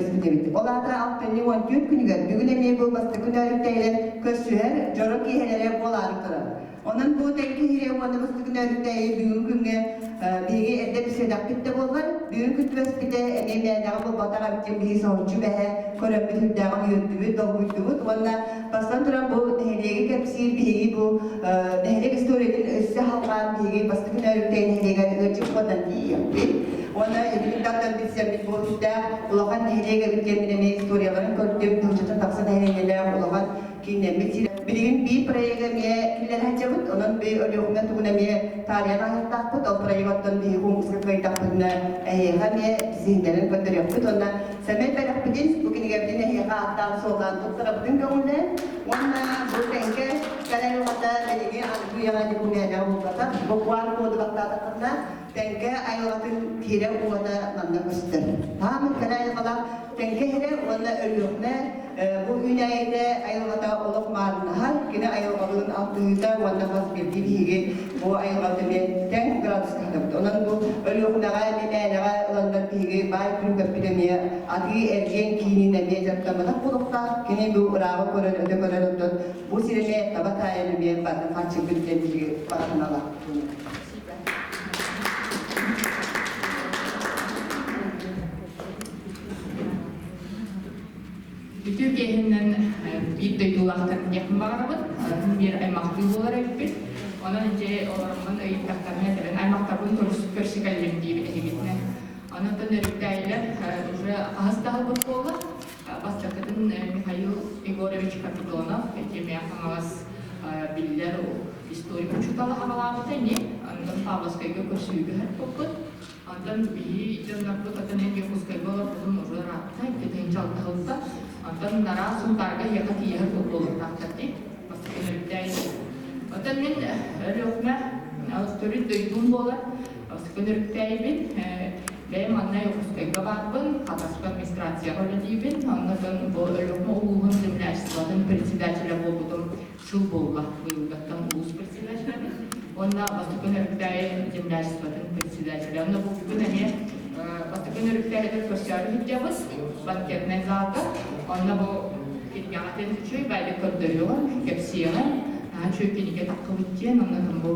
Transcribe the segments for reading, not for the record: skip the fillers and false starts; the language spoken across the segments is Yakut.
түбэспит эбит. Ол аата алтынньы 14 күнүгэр бүгүн эмиэ бу бастакы нөөрүктээйилэр көрсүһэр дьоро киэһэлэрэ буолаары турар. Онон бу тэҥкэ иһирэ уонна бастакы нөөрүктээйи бүгүн күҥҥэ биһиги эрдэ билсибэтэхпит да буоллар, бүгүн күн түбэспитэ эмиэ мээнэҕэ буолбатах эбит диэн биһиги соһуччу бэһэ көрөммүт үрдээҕин үөрдүбүт, долгуйдубут уонна бастан туран бу нэһилиэги кэпсиир биһиги бу нэһилиэк историятын өссө халҕаан биһиги бастакы нөөрүктэй нэһилиэгэр ыалдьыт буолан тиийиэхпит. Уонна итинтэн билсэммит бу сүрдээх улахан нэһилиэк эбит диэн эмиэ историяларын көрдүм, тыһыынчаттан тахса нэһилиэнньэлээх улахан кииннэммит сир. Билигин биир проегы эмиэ киллэрэ сылдьабыт, онон би Өлүөхүмэ тугун эмиэ таарыйан аһыахтаахпыт. Ол проегыттан биһиги куонкуска кыайдахпытына эһиэхэ эмиэ сиһиннэрэн көрдөрүөхпүт уонна сэмэй бэлэхпитин бу кинигэбитин эһиэхэ ааттаан-суоллаан туттарабытын көҥүллээн уонна бу тэҥкэ кэлэр уота билиги аныгы үйэҕэ докумуоннара буолбатах бу QR-коду баттаатаххытына Тэҥкэ айылҕатын тиэрэ уота манна көстөр. Таамын кэрэ айылҕалаах Тэҥкэ иһэрэ уонна Өлүөхүмэ бу үүнээйитэ айылҕата олох маарыннаһар. Кини айылҕалыын алтыһыыта уонна хас биирдии биһиги бу айылҕабыт эмиэ тэҥ градуска хатабыт. Онон бу Өлүөхүмэҕэ, Мимээнэҕэ ыланнар биһиги баай күн көппүт эмиэ атыы-эргиэн киинин эмиэ дьарыктамматах буолуохтаах. Кини бу ырааҕы көрөн, өтө көрөн оттон бу сир эмиэ таба таайан эмиэ барытын хааччыйбыт диэн биһиги баҕа Үтүө киэһэннэн биир дойдулаахтар диэхпин баҕарабын. Биир аймахтыы буолар эбиппит. Онон дьэ олороммун ыйыттахтарына этэрин аймахтарбын көрсө кэллим диибин эһигитинэ. Онон өрүктээйилэр уже хаһыс да аһылбыт буолла. Бастакытын Михаил Егорович Капитонов, Этимэ Хаҥалас биллэр историк учуутала хаҕалаабыта ини. Онтон Павловскайга көрсүүгэ һэрпуппут. Онтон биһи дьоннорбут атын эн Якутскайга олорбутум уже ыраатта, икки алтыһылта. Онтон нараа Сунтаарга эһиэхэ тиийэһэр буолуохтаахтар дии. Бастакы өрүттээн. Оттон мин Өлүөхүмэ төрүт дойдум буолар. Бастакы өрүттээйбин. Бэйэм манна Якутскайга баарбын, Хатаска администрацияҕа үлэлиибин. Оннотон бу Өлүөхүмэ улууһун землячествотын председателэ буолбутум сыл буолла. Быйылгаттан улуус председателэбин. Уонна Бастакы Нөрүктээйи землячествотын председателэ. Онно бу бүгүн эмиэ Бастакы Нөрүктээйитин көрсөөрү сылдьабыт банкетнай залга. Онно бу кинигэҕитин үчүгэй баайдык көрдөрүөҕүм, кэпсиэҕим. Наһаа үчүгэй кинигэ таххыбыт диэн, онно бу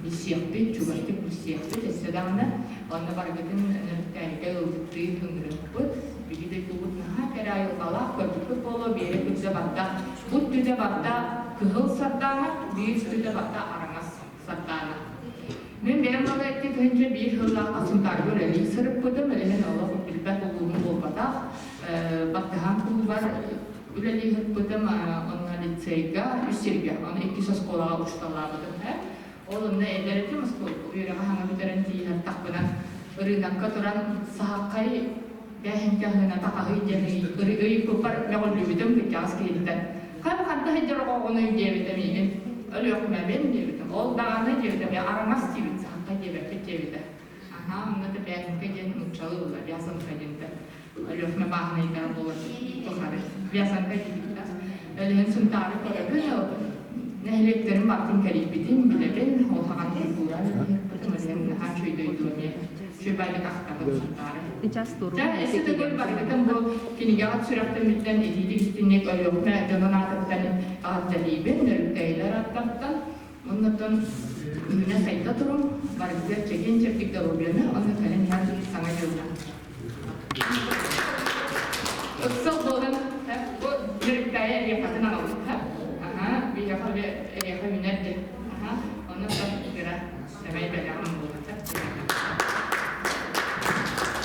билсиэхпит, чугастык билсиэхпит өссө даҕаны. Онно барыгытын Нөрүктээйигэ ыалдьыттыы ыҥырыахпыт. Биһи дойдубут наһаа кэрэ айылҕалаах, көрбүппүт буолуо, биэрэ күрдэ барда. Бу түдэ барда кыһыл сардаана, биир түдэ барда араҥас сардаана. Мин бэйэм бала 2001 сыллаахха Сунтаарга үлэлии сырыппытым, билигин олох билбэт улууһум буолбатах. Баттаһан кулубар үлэлии сыппытым, онно лицейга, үс сиргэ, ону иккис оскуолаҕа учууталлаабытым. Ол онно эдэр этим, үөрэҕи хаҥа бүтэрэн тиийиһэртахпына ырыынакка туран саһаххай бээһиҥкэ аһыыната хаһый диэн ыйыппыппар мөҕүллүбүтүм кырдьаҕас киһиттэн. Хам ханна сылдьар оҕоҕунуй диэбитэ миигин. Өлүөхүмэбин диэбитим. Ол даҕаны диэбитэ, араҥас диэбит, саһаххай диэбэппит диэбитэ. Аһаа, онно да бээһиҥкэ диэн нууччалыы ылла, вязанка диэнтэ. Өлүөхүмэ бааһынайдара буолар тухары вязанка диэбиттэр. Өлүһүн Сунтаары көрөбүн, нэһилиэктэрин барытын кэрийбитим, билэбин, ол хаҕан культура үлэһиппитим, өлүһүн наһаа үчүгэй дойду эмиэ үчүгэй баайдык ахтабын Сунтаары. Дьэ, өссө төгүл барыгытын бу кинигэҕит сүрэхтэммиттэн итиитик истинник Өлүөхүмэ дьонун аатыттан эҕэрдэлиибин, Нөрүктэйлэр аттартан. Оннуттан үүнэ сайда туруҥ, барыгытыгар чэгиэн-чэбдик доруобуйаны уонна кэлэн иһэр Саҥа дьылга. Ыксал буолан бу дьарыктаайа эриэхэтин аҕалбыта. Аха, биһиэхэ үлэ эриэхэ үүнэр диэн. Аха, онон кыра сэмэй бэлэҕим буолбата.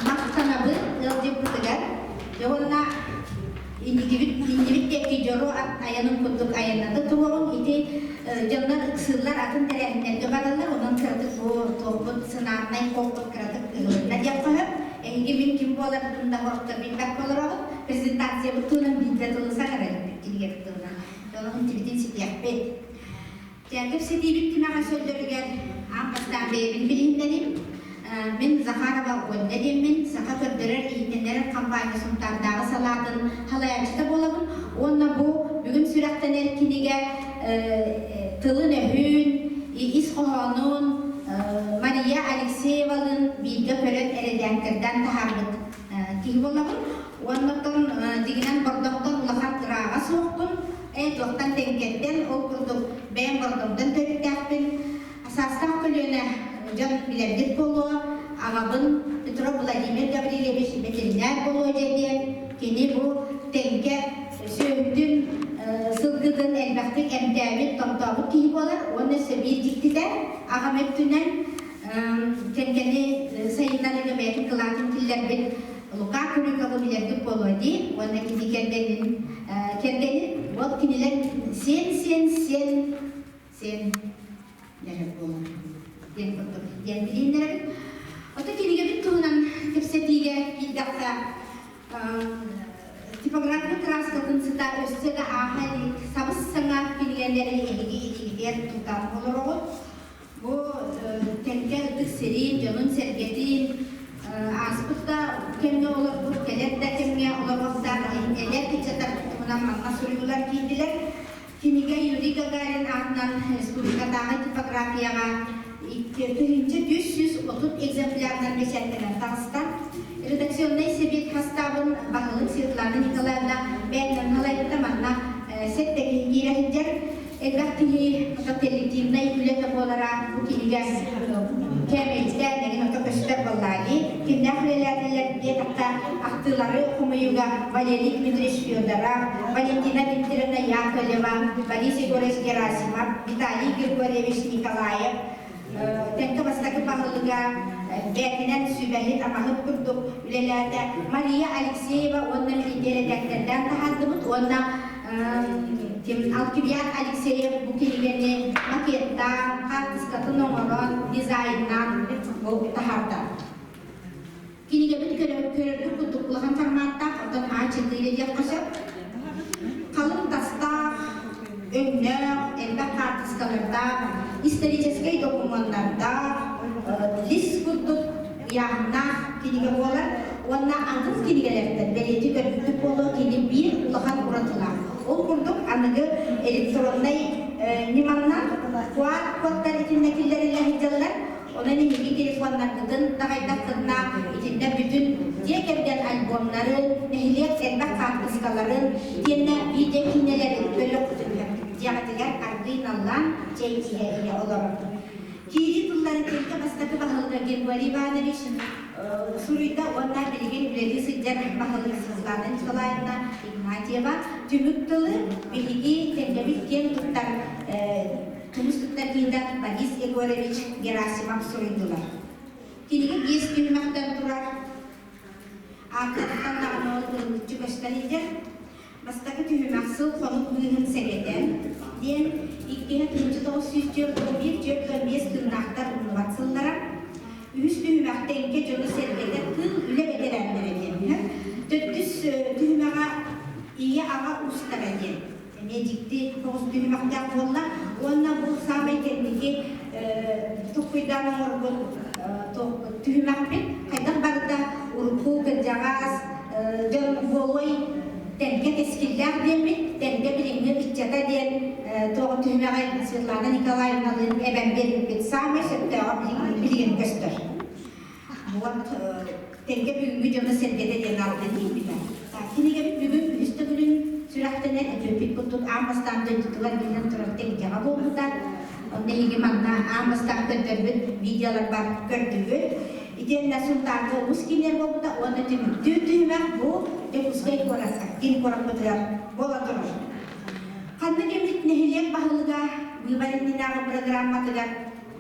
Махтанабыт ыалдьыппытыгар уонна инникибит иннибит диэки дьоро айанын курдук айанната туруоҕуҥ ити дьоннор ыксыыллар атын тэрээһиннэргэ бараллар онон кыратык бу туохпут сценарнай холбут кыратык ыһылынна диэххэ сөп эһиги мин ким буоларбын да сорохтор билбэт олороҕут презентациябыт туһунан биирдэ тылы саҥара иликпит кинигэбит тылынан дьолоһун тибитин ситиэхпит Кэпсэтиибит тимэҕэ сөллөрүгэр аан бастаан бэйэбин билиһиннэрим. Мин Захарова Ольга диэммин, саха көрдөрөр-иһитиннэрэр хампаанньа Сунтаардааҕы салаатын салайааччыта буолабын уонна бу бүгүн сүрэхтэнэр кинигэ тылын-өһүн, ис хоһоонун Мария Алексеевалыын бииргэ көрөн эрэдээктэрдээн таһаарбыт киһи буолабын. Уоннаттан дьиҥинэн Бордоҥтон улахан ырааҕа суохпун. Туохтан Тэҥкэттэн, ол курдук бэйэм Бордоҥтон төрүттээхпин. Саастаах көлүөнэ дьон билэргит буолуо, аҕабын Петров Владимир Гаврильевич ветеринар Болуодьа диэн, кини бу Тэҥкэ сүөһүтүн, сылгытын элбэхтик эмтээбит, томтообут киһи буолар уонна өссө биир дьиктитэ, аҕам өттүнэн Тэҥкэни сайыннарыыга бэйэтин кылаатын киллэрбит Лука Крюковы билэргит буолуо дии уонна кини кэргэнин кэргэнин вот кинилэр сиэн сиэн сиэн сиэн дэрэр буолар диэн курдук диэн билииннэрэбит. Ото кинигэбит туһунан кэпсэтиигэ киирдэххэ типография кырааскатын сыта өссө да ааһа илик сабыс-саҥа кинигэлэри эһиги илиигитигэр тутан олороҕут. Бу Тэҥкэ ытык сирин, дьонун-сэргэтин ааспыт да кэмҥэ олорбут, кэлэр да кэмҥэ олоруохтаах эдэр ыччаттар туһунан манна суруйуулар киирдилэр. Кинигэ Юрий Гагарин аатынан республикатааҕы типографияҕа 1330 экземплярынан бэчээттэнэн таҕыста. Редакционнай сэбиэт хастаабын баһылык Светлана Николаевна бэйэтинэн салайбыта манна сэттэ киһи киирэ сылдьар. Элбэх киһи коллективнай үлэтэ буолара бу кинигэ кээмэйдээн эҥин ото көстөр буоллаа дии. Кимнээх үлэлээтилэр диэтэххэ ахтыылары хомуйууга Валерий Дмитриевич Федоров, Валентина Дмитриевна Яковлева, Борис Егорович Герасимов, Виталий Григорьевич Николаев, Тэҥкэ бастакы баһылыга бээтинэн сүбэһит, амаһыт курдук үлэлээтэ. Мария Алексеева уонна милиция эрэдээктэрдээн таһаардыбыт уонна Алкивиад Алексеев бу кинигэни макеттаан, хаартыскатын оҥорон, дизайннаан бу таһаарда. Кинигэбит көрөргүт курдук улахан форматтаах, оттон А4 диэххэ сөп. Халыҥ тастаах, өҥнөөх, элбэх хаартыскалардаах, историческай докумуоннардаах, лис курдук ыйааһыннаах кинигэ буолар уонна атын кинигэлэртэн бэлиэтии көрбүппүт буолуо кини биир улахан уратылаах. Ол курдук аныгы электроннай ньыманнан QR-кодтар итиннэ киллэриллэ сылдьаллар. Онон эһиги телефоннаргытын даҕайдаххытына итиннэ бүтүн дьиэ кэргэн альбомнарын, нэһилиэк элбэх хаартыскаларын итиэннэ видео-киинэлэрин көрүөххүтүн сөп. Дьиэҕитигэр аргыый наллаан чэй иһэ-иһэ олорор. Киирии тыллары Тилгэ бастакы баһылыга Григорий Иванович суруйда уонна билигин үлэлии сылдьар баһылык Светлана Николаевна Игнатьева түмүк тылы биһиги тэлгэбит киэн туттар тумус туттар киһитэ Борис Егорович Герасимов суруйдулар. Кинигэ биэс түһүмэхтэн турар. Ааттарыттан даҕаны ол ылыныччы көстөн илдьэр. Бастакы түһүмэх сыл хонук быыһын сэгэтэн диэн, иккиһэ 1941 45 тыыннаахтар умнубат сыллара. Үһүс түһүмэх тэҥкэ дьону-сэргэтэ тыыл үлэ бэтэрээннэрэ диэн. Төрдүс түһүмэҕэ ийэ-аҕа уустара диэн. Эмиэ дьикти соҕус түһүмэхтээх буолла. Уонна бу саамай кэнники толкуйдаан оҥорбут түһүмэхпит хайдах барыта урукку кырдьаҕас дьон буолуой тэнкэ кэскиллээх диэммит, тэнкэ билиҥҥи ыччата диэн туох түһүмэҕи Светлана Николаевналыын эбэн биэрбиппит саамай сөптөөҕө билигин көстөр. Вот тэнкэ бүгүҥҥү дьоно-сэргэтэ диэн ааттан тиийбитэ. Кинигэбит бүгүн үһүс төгүлүн сүрэхтэнэр эппиппит курдук аан бастаан дойдутугар биллэн турар тэнкэҕэ буолбута. Онно эһиги манна аан бастаан көрдөрбүт видеоларбар көрдүгүт. Итиэннэ Сунтаарга улуус киинигэр буолбута уонна түмүктүүр түһүмэх бу Дьокуускай куоракка, киин куораппытыгар буола турар. Ханнык эмит нэһилиэк баһылыга быыбар иннинээҕи программатыгар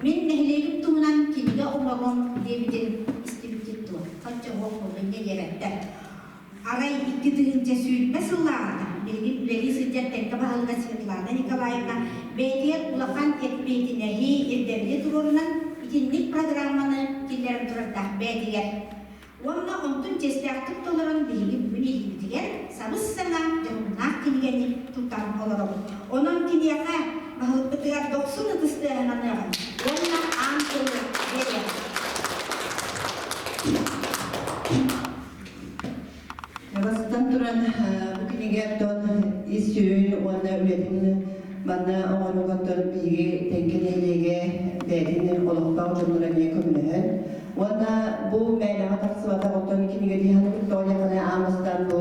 мин нэһилиэгим туһунан кинигэ оҥоруом диэбитин истибиккит дуо? Соччо суох буоллун диэбэттэр. Арай 2020 сыллааҕыта билигин үлэлии сылдьар Тэҥкэ баһылыга Светлана Николаевна бэйэтигэр улахан эппиэтинэһи, ирдэбили туруорунан итинник программаны киллэрэн турардаах бэйэтигэр. Уонна онтун чиэстээхтик толорон биһиги бүгүн илиибитигэр сабыс-саҥа дьоһуннаах кинигэни тутан олоробут. Онон киниэхэ баһылыкпытыгар дохсун ытыс тыаһынаныаҕыҥ уонна аан тылы биэриэҕиҥ. Бастатан туран, бу кинигэ оттон ис сүрүн уонна үлэтин манна оҥоруугаттан биһиги Тэҥкэ нэһилиэгэ бэйэтин олохтоох дьонноро эмиэ көмөлөһөн уонна бу мээнэҕэ тахсыбатах оттон кинигэ дии саныыбыт тоҕо диэххинэ аан бастаан бу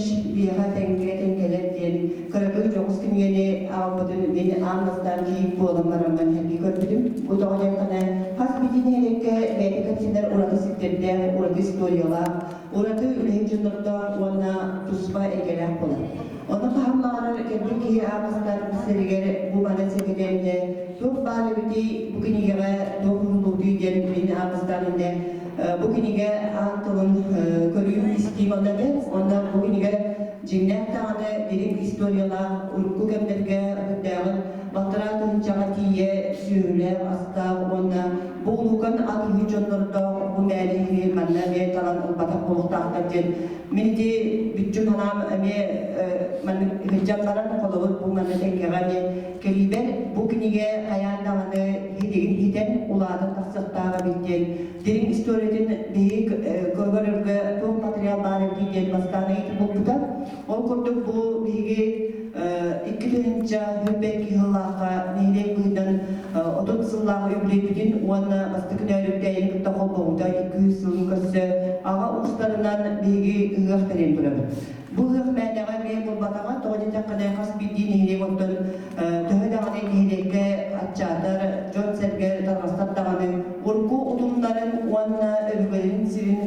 Спиридонович биһиэхэ тэҥҥэ тэҥкэлэр диэн кыракый дьоҕус кинигэни аҕалбытын мин аан бастаан кийиит буолан бараммын сэргии көрбүтүм. Бу тоҕо диэххинэ, хас биирдии нэһилиэккэ бэйэтэ кэпсэнэр ураты сирдэрдээх, ураты историялаах, ураты үлэһит дьоннордоох уонна туспа эйгэлээх буолар. Ону хаһан баҕарар кэлбит киһи аан бастаан билсэригэр бу маны сэкэтиэннэ туох баар эбитий бу кинигэҕэ туох уһуллубутуй диэн мин аан бастаан иннэ бу кинигэ аан тылын көрүүм истиим онно этэ. Уонна бу кинигэ дьиҥнээх даҕаны дириҥ историялаах урукку кэмнэргэ үрдээҕин балтараа тыһыынчаҕа тиийэ сүөһүлээх, астаах уонна бу улуукан атыыһыт дьоннордоох бу мээли иһи манна эмиэ талан ылбатах буолуохтаахтар диэн мин ити бүччүм санаам эмиэ маннык сылдьан баран холобур бу манна тэҥкэҕэ эмиэ кэлиибэр бу кинигэ хайаан даҕаны хитигин хитэн улаатан тахсыахтаах эбит диэн дириҥ историятын биһиги көрөргө туох материал баар эбитий диэн бастаан ыйытыы буолбута. Ол курдук бу биһиги 2022 сыллаахха нэһилиэк быһыытынан 30 сыллаах үбүлүөйбүтүн уонна бастакы нөөрүктээйини кытта холбоһуута 200 сылын көрсө аҕа уустарынан биһиги ыһыах тэрийэн турабыт. Бу ыһыах мээнэҕэ эмиэ буолбатаҕа, тоҕо диэтэххинэ хас биирдии нэһилиэк оттон төһө даҕаны нэһилиэккэ аччаатар, дьон-сэргэ тарҕастар даҕаны урукку утумнарын уонна өбүгэлэрин сирин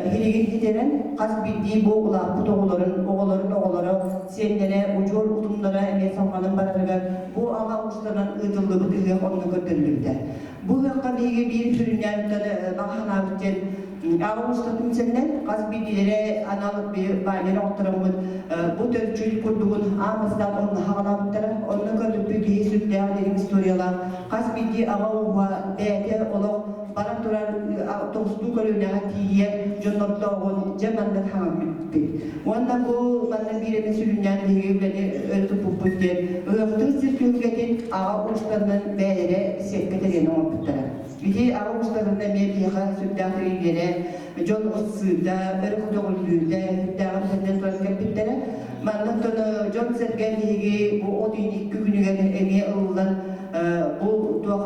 иһилигин хитэрэн хас биирдии бу улааппыт оҕолорун, оҕолорун оҕолоро, сиэннэрэ, удьуор утумнара эмиэ салҕанан барарыгар бу аҕа уустарынан ыытыллыбыт ыһыах онно көрдөрүллүбүтэ. Бу ыһыахха биһиги биир сүрүннээн баҕа санаабыт диэн аҕа ууста түмсэннэр хас биирдиилэрэ анал баннер оҥоттороммут бу төрчүл курдугун аан бастаан онно хаҕалаабыттара. Онно көрбүппүт киһи сүрдээх дириҥ историялаах хас биирдии аҕа ууһа бэйэтэ олох баран турар тоҕустуу көлүөнэҕэ тиийэ дьоннордооҕун дьэ маннык хаҥаппыппыт. Уонна бу манна биир эмэ сүрүннээн биһиги үлэни өрө туппуппут диэн ыһыахтыыр сир түһүлгэтин аҕа уустарынан бэйэлэрэ сиэккэ тэрийэн оҥорбуттара. Ити аҕа уустарынан эмиэ биһиэхэ сүрдээх тэрийиилэрэ, дьон ылсыыта, өрө көтөҕүллүүтэ сүрдээҕин төннөн туран кэлбиттэрэ. Манна дьон-сэргэ биһиги бу от ыйын икки күнүгэр эмиэ ылыллан бу туох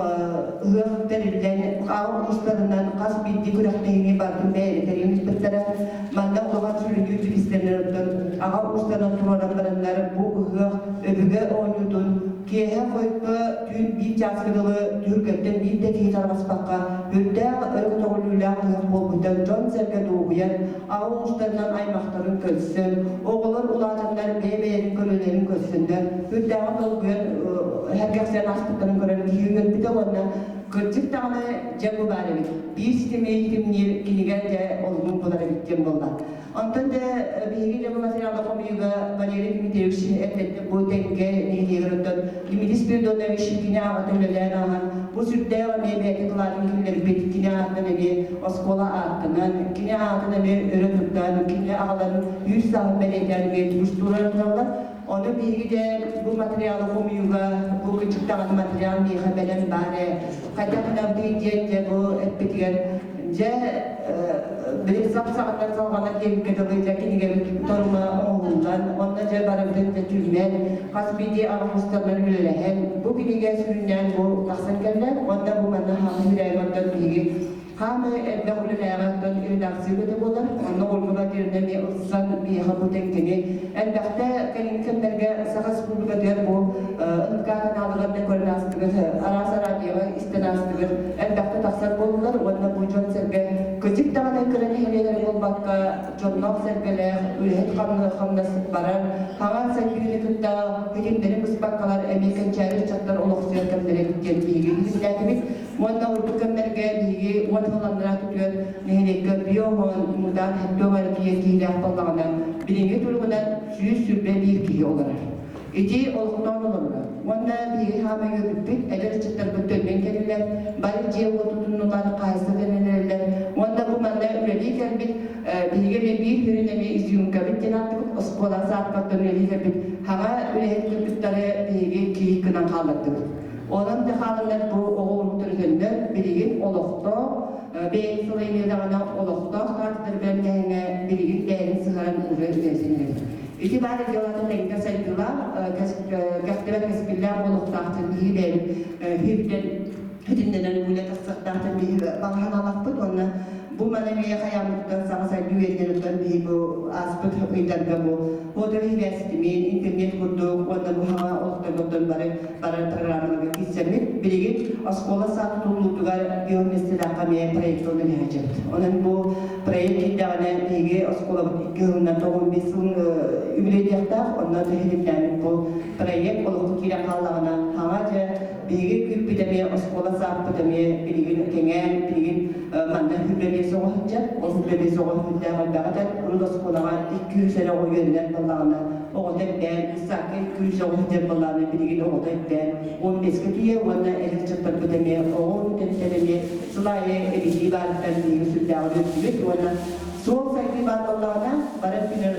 ыһыах тэриллэн аҕа уустарынан хас биирдии күрэхтэһиини барытын бэйэлэрэ тэрийэн ыыппыттара. Манна улахан сүрүннүүр бириистэринэн оттон аҕа уустарынан туруоран бараннар бу ыһыах өбүгэ оонньуутун киэһэ хойукка түүн биир чааска дылы түһүлгэттэн биир да киһи тарҕаспакка үрдээх өрө көтөҕүллүүлээх ыһыах буолбуттан дьон-сэргэ дуоһуйан аҕа уустарынан аймахтарын көрсөн, оҕолор улаатаннар бэйэ-бэйэлэрин көлүөнэлэрин көрсөннөр, үрдээҕин долгуйан сэргэхсийэн ааспыттарын көрөн киһи үөрбүтэ уонна кырдьык даҕаны дьэ бу баар эбит, биир ситими ситимниир кинигэ дьэ олугун булар эбит диэн буолла. Онтон да биһиги дьэ бу материалы хомуйууга Валерий Дмитриевич эрдэттэн бу тэҥкэ нэһилиэгэр оттон Дмитрий Спиридонович кини аҕата үлэлээн ааһан, бу сүрдээх эмиэ бэйэтин кылаатын киллэрбит, кини аатынан эмиэ оскуола ааттанан, кини аатын эмиэ өрө туттан, кини аҕаларын үүс сааһын бэлиэтээн эмиэ туруоран тураллар. Ону биһиги де бу материалы хомуйууга бу кыччык даҕаны материал миэхэ бэлэм баар ээ. Хайдах гынабытый диэн дьэ бу эппитигэр дьэ били сап саҕаттан салҕанар диэбиккэ дылы дьэ кинигэбит торума оҥоһуллан, онно дьэ барыбытын дьэ түмэн, хас биирдии аҕа уустарынан үлэлэһэн, бу кинигэ сүрүннээн бу тахсан кэллэ. Уонна бу манна хаамыы сүрээҕи оттон биһиги хаамыы элбэх үлэлээҕи оттон редакция үлэтэ буолар. Онно Ольга Владимировна эмиэ ылсан биһиэхэ бу тэҥкэни элбэхтэ кэлиҥҥи кэмнэргэ Саха Республикатыгар бу НК каналыгар да көрөн аастыгыт, араас араадьыйаҕа истэн аастыгыт, элбэхтэ тахсар буоллулар уонна бу дьон-сэргэ кырдьык даҕаны кыра нэһилиэлэри буолбакка дьонноох-сэргэлээх, үлэһит хамнас барар, хаҥан сайдыыны кытта ситимнэрин быспаккалар эмиэ кэнчээри ыччаттар олохсуйар кэмнэрэ диэн биһиги иһиллээтибит. Уонна урукку кэмнэргэ биһиги уон сыл анараа өттүгэр нэһилиэккэ биоһон, муҥутаан хэттиэм эрэ киһи киһилээх буоллаҕына, билиҥҥи туругунан 121 киһи олорор. Ити олохтоон олороллор. Уонна биһиги хаамай үөрбүппүт, эдэр ыччаттарбыт төннөн кэллилэр, бары дьиэ-уот тутуннулар, хаһайыстыба тэринэллэр. Уонна бу манна үлэлии кэлбит, биһиги эмиэ биир сүрүн эмиэ изюмкабыт диэн ааттыыбыт, оскуола саадпаттан үлэлии кэлбит хаҥа үлэһит кыргыттары биһиги киһи гынан хааллардыбыт. Онон да хааланнар бу оҕо урут төрөтөннөр билигин олохтоох, бэйэни салайыныы даҕаны олохтоох каадырдар бэлэмнээһиҥҥэ билигин бэйэни сыһаран уже үлэлэтэн эрэбит. Ити баар дьыалата тэҥҥэ сайдыылаах, кэхтибэт кэскиллээх буолуохтаахтын биһиги бэйэбит сиртэн итиннэнэн үлэ тахсыахтаахтын биһиги баҕа санаалаахпыт уонна бу маны эмиэ хайааммытыттан саҥа сайдыы үйэтинэн оттон биһиги бу ааспыт ыйдарга бу отар сибээстимин, интернет курдук уонна бу хаҥа олохтоннортон бары барар программаларга киирсэммит, билигин оскуола саат тутуллуутугар биомиэстэлээххэ эмиэ проект үлэлэһэдьэбит. Онон бу проект киирдэҕинэ биһиги оскуолабыт икки сылынан 95 сыл үбүлүөйдүөхтээх, онно тэһитимнээммит бу проект олоххо киирэн хааллаҕына хаҥа дьэ биһиги күүппүт эмиэ оскуола сааппыт эмиэ билигин кэҥээн билигин манна хүллэбиэс оҕо сылдьар, ол хүллэбиэс оҕо сүрдээх элбэх этэр, урут оскуолаҕа 200 эрэ оҕо үөрэнэр буоллаҕына оҕото элбээн, ысаакка 200 оҕо сылдьар буоллаҕына билигин оҕото элбээн 15-ке тиийэ уонна эдэр ыччаттарбыт эмиэ оҕо урутуттан эмиэ сыл аайы эбиллии баарыттан биһиги сүрдээҕин үөрдүбүт уонна суол сайдыы баар буоллаҕына бары өттүнэн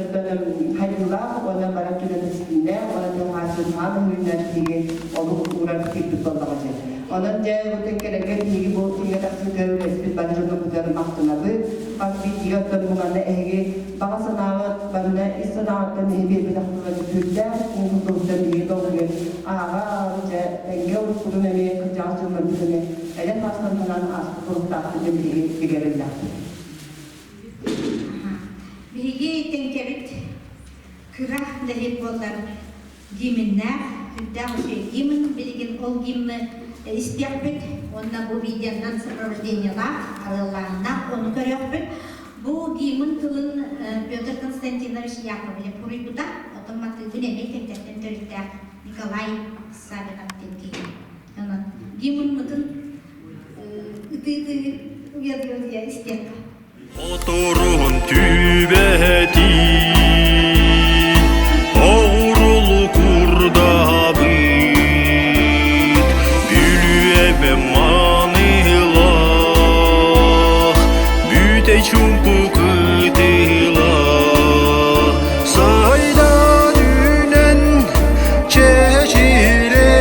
хайдыылаах уонна бары өттүнэн ситимнээх уонна тыаһааччы хаан өһүннээх биһиги олук уурар киирбит буоллаҕа дьэ. Онон дьэ бу тэҥкэлэргэ биһиги бу кинигэ тахсыытыгар үлэспит бары дьоннорбутугар махтанабыт. Хас биирдиигэ оттон муҥанна эһиги баҕа санааҕыт барына ис санааҕыттан эһи биэрбит сүрдээх куукутуттан биһиги долгуйан ааҕа ааҕа дьэ тэҥҥэ уруккутун эмиэ кырдьаҕас дьоннорбут эмиэ эдэр саастан санаан ааспыт туруктаахпыт диэн биһиги бигэриллээхпит. Биһиги тэҥкэбит кыра нэһиэк буоллар гимннээх, сүрдээх үчүгэй гимн, билигин ол гимны истиэхпит уонна бу видеонан сопровождениелаах, арыаллааһыннаах ону көрүөхпүт. Бу гимн тылын Петр Константинович Яковлев суруйбута, оттон матыыбын эмиэ Тэҥкэттэн төрүттээх Николай Савинов диэн киһи. Онон гимнмытын ытыы-ытыы уйадыйа истиэххэ. Оторун түбэтин оҕурулу курдабыт Бүлүөбэ маныылаах бүтэй чумпу кытыла Сайдан үүнэн чэчирэ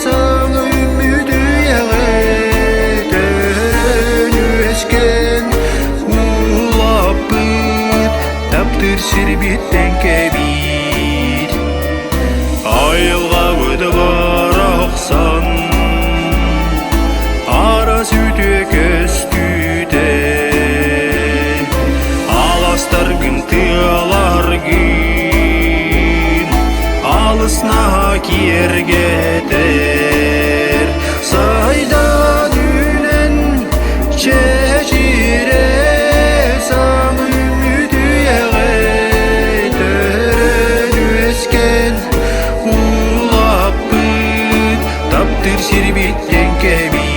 саҥа үмүдүйэҕэ төрөн үөскэн Улаппыт таптыыр сирбиттэн кэбиир Айылҕабыт барахсан Арас үтүө көстүүтэ Аластаргын тыаларгын Алыс наһаа киэргэтэр Сайдан үүнэн чэчирэ саҥ үмүтүйэҕэ төрөн үөскэн улаппыт таптыыр сирбиттэн кэбиит.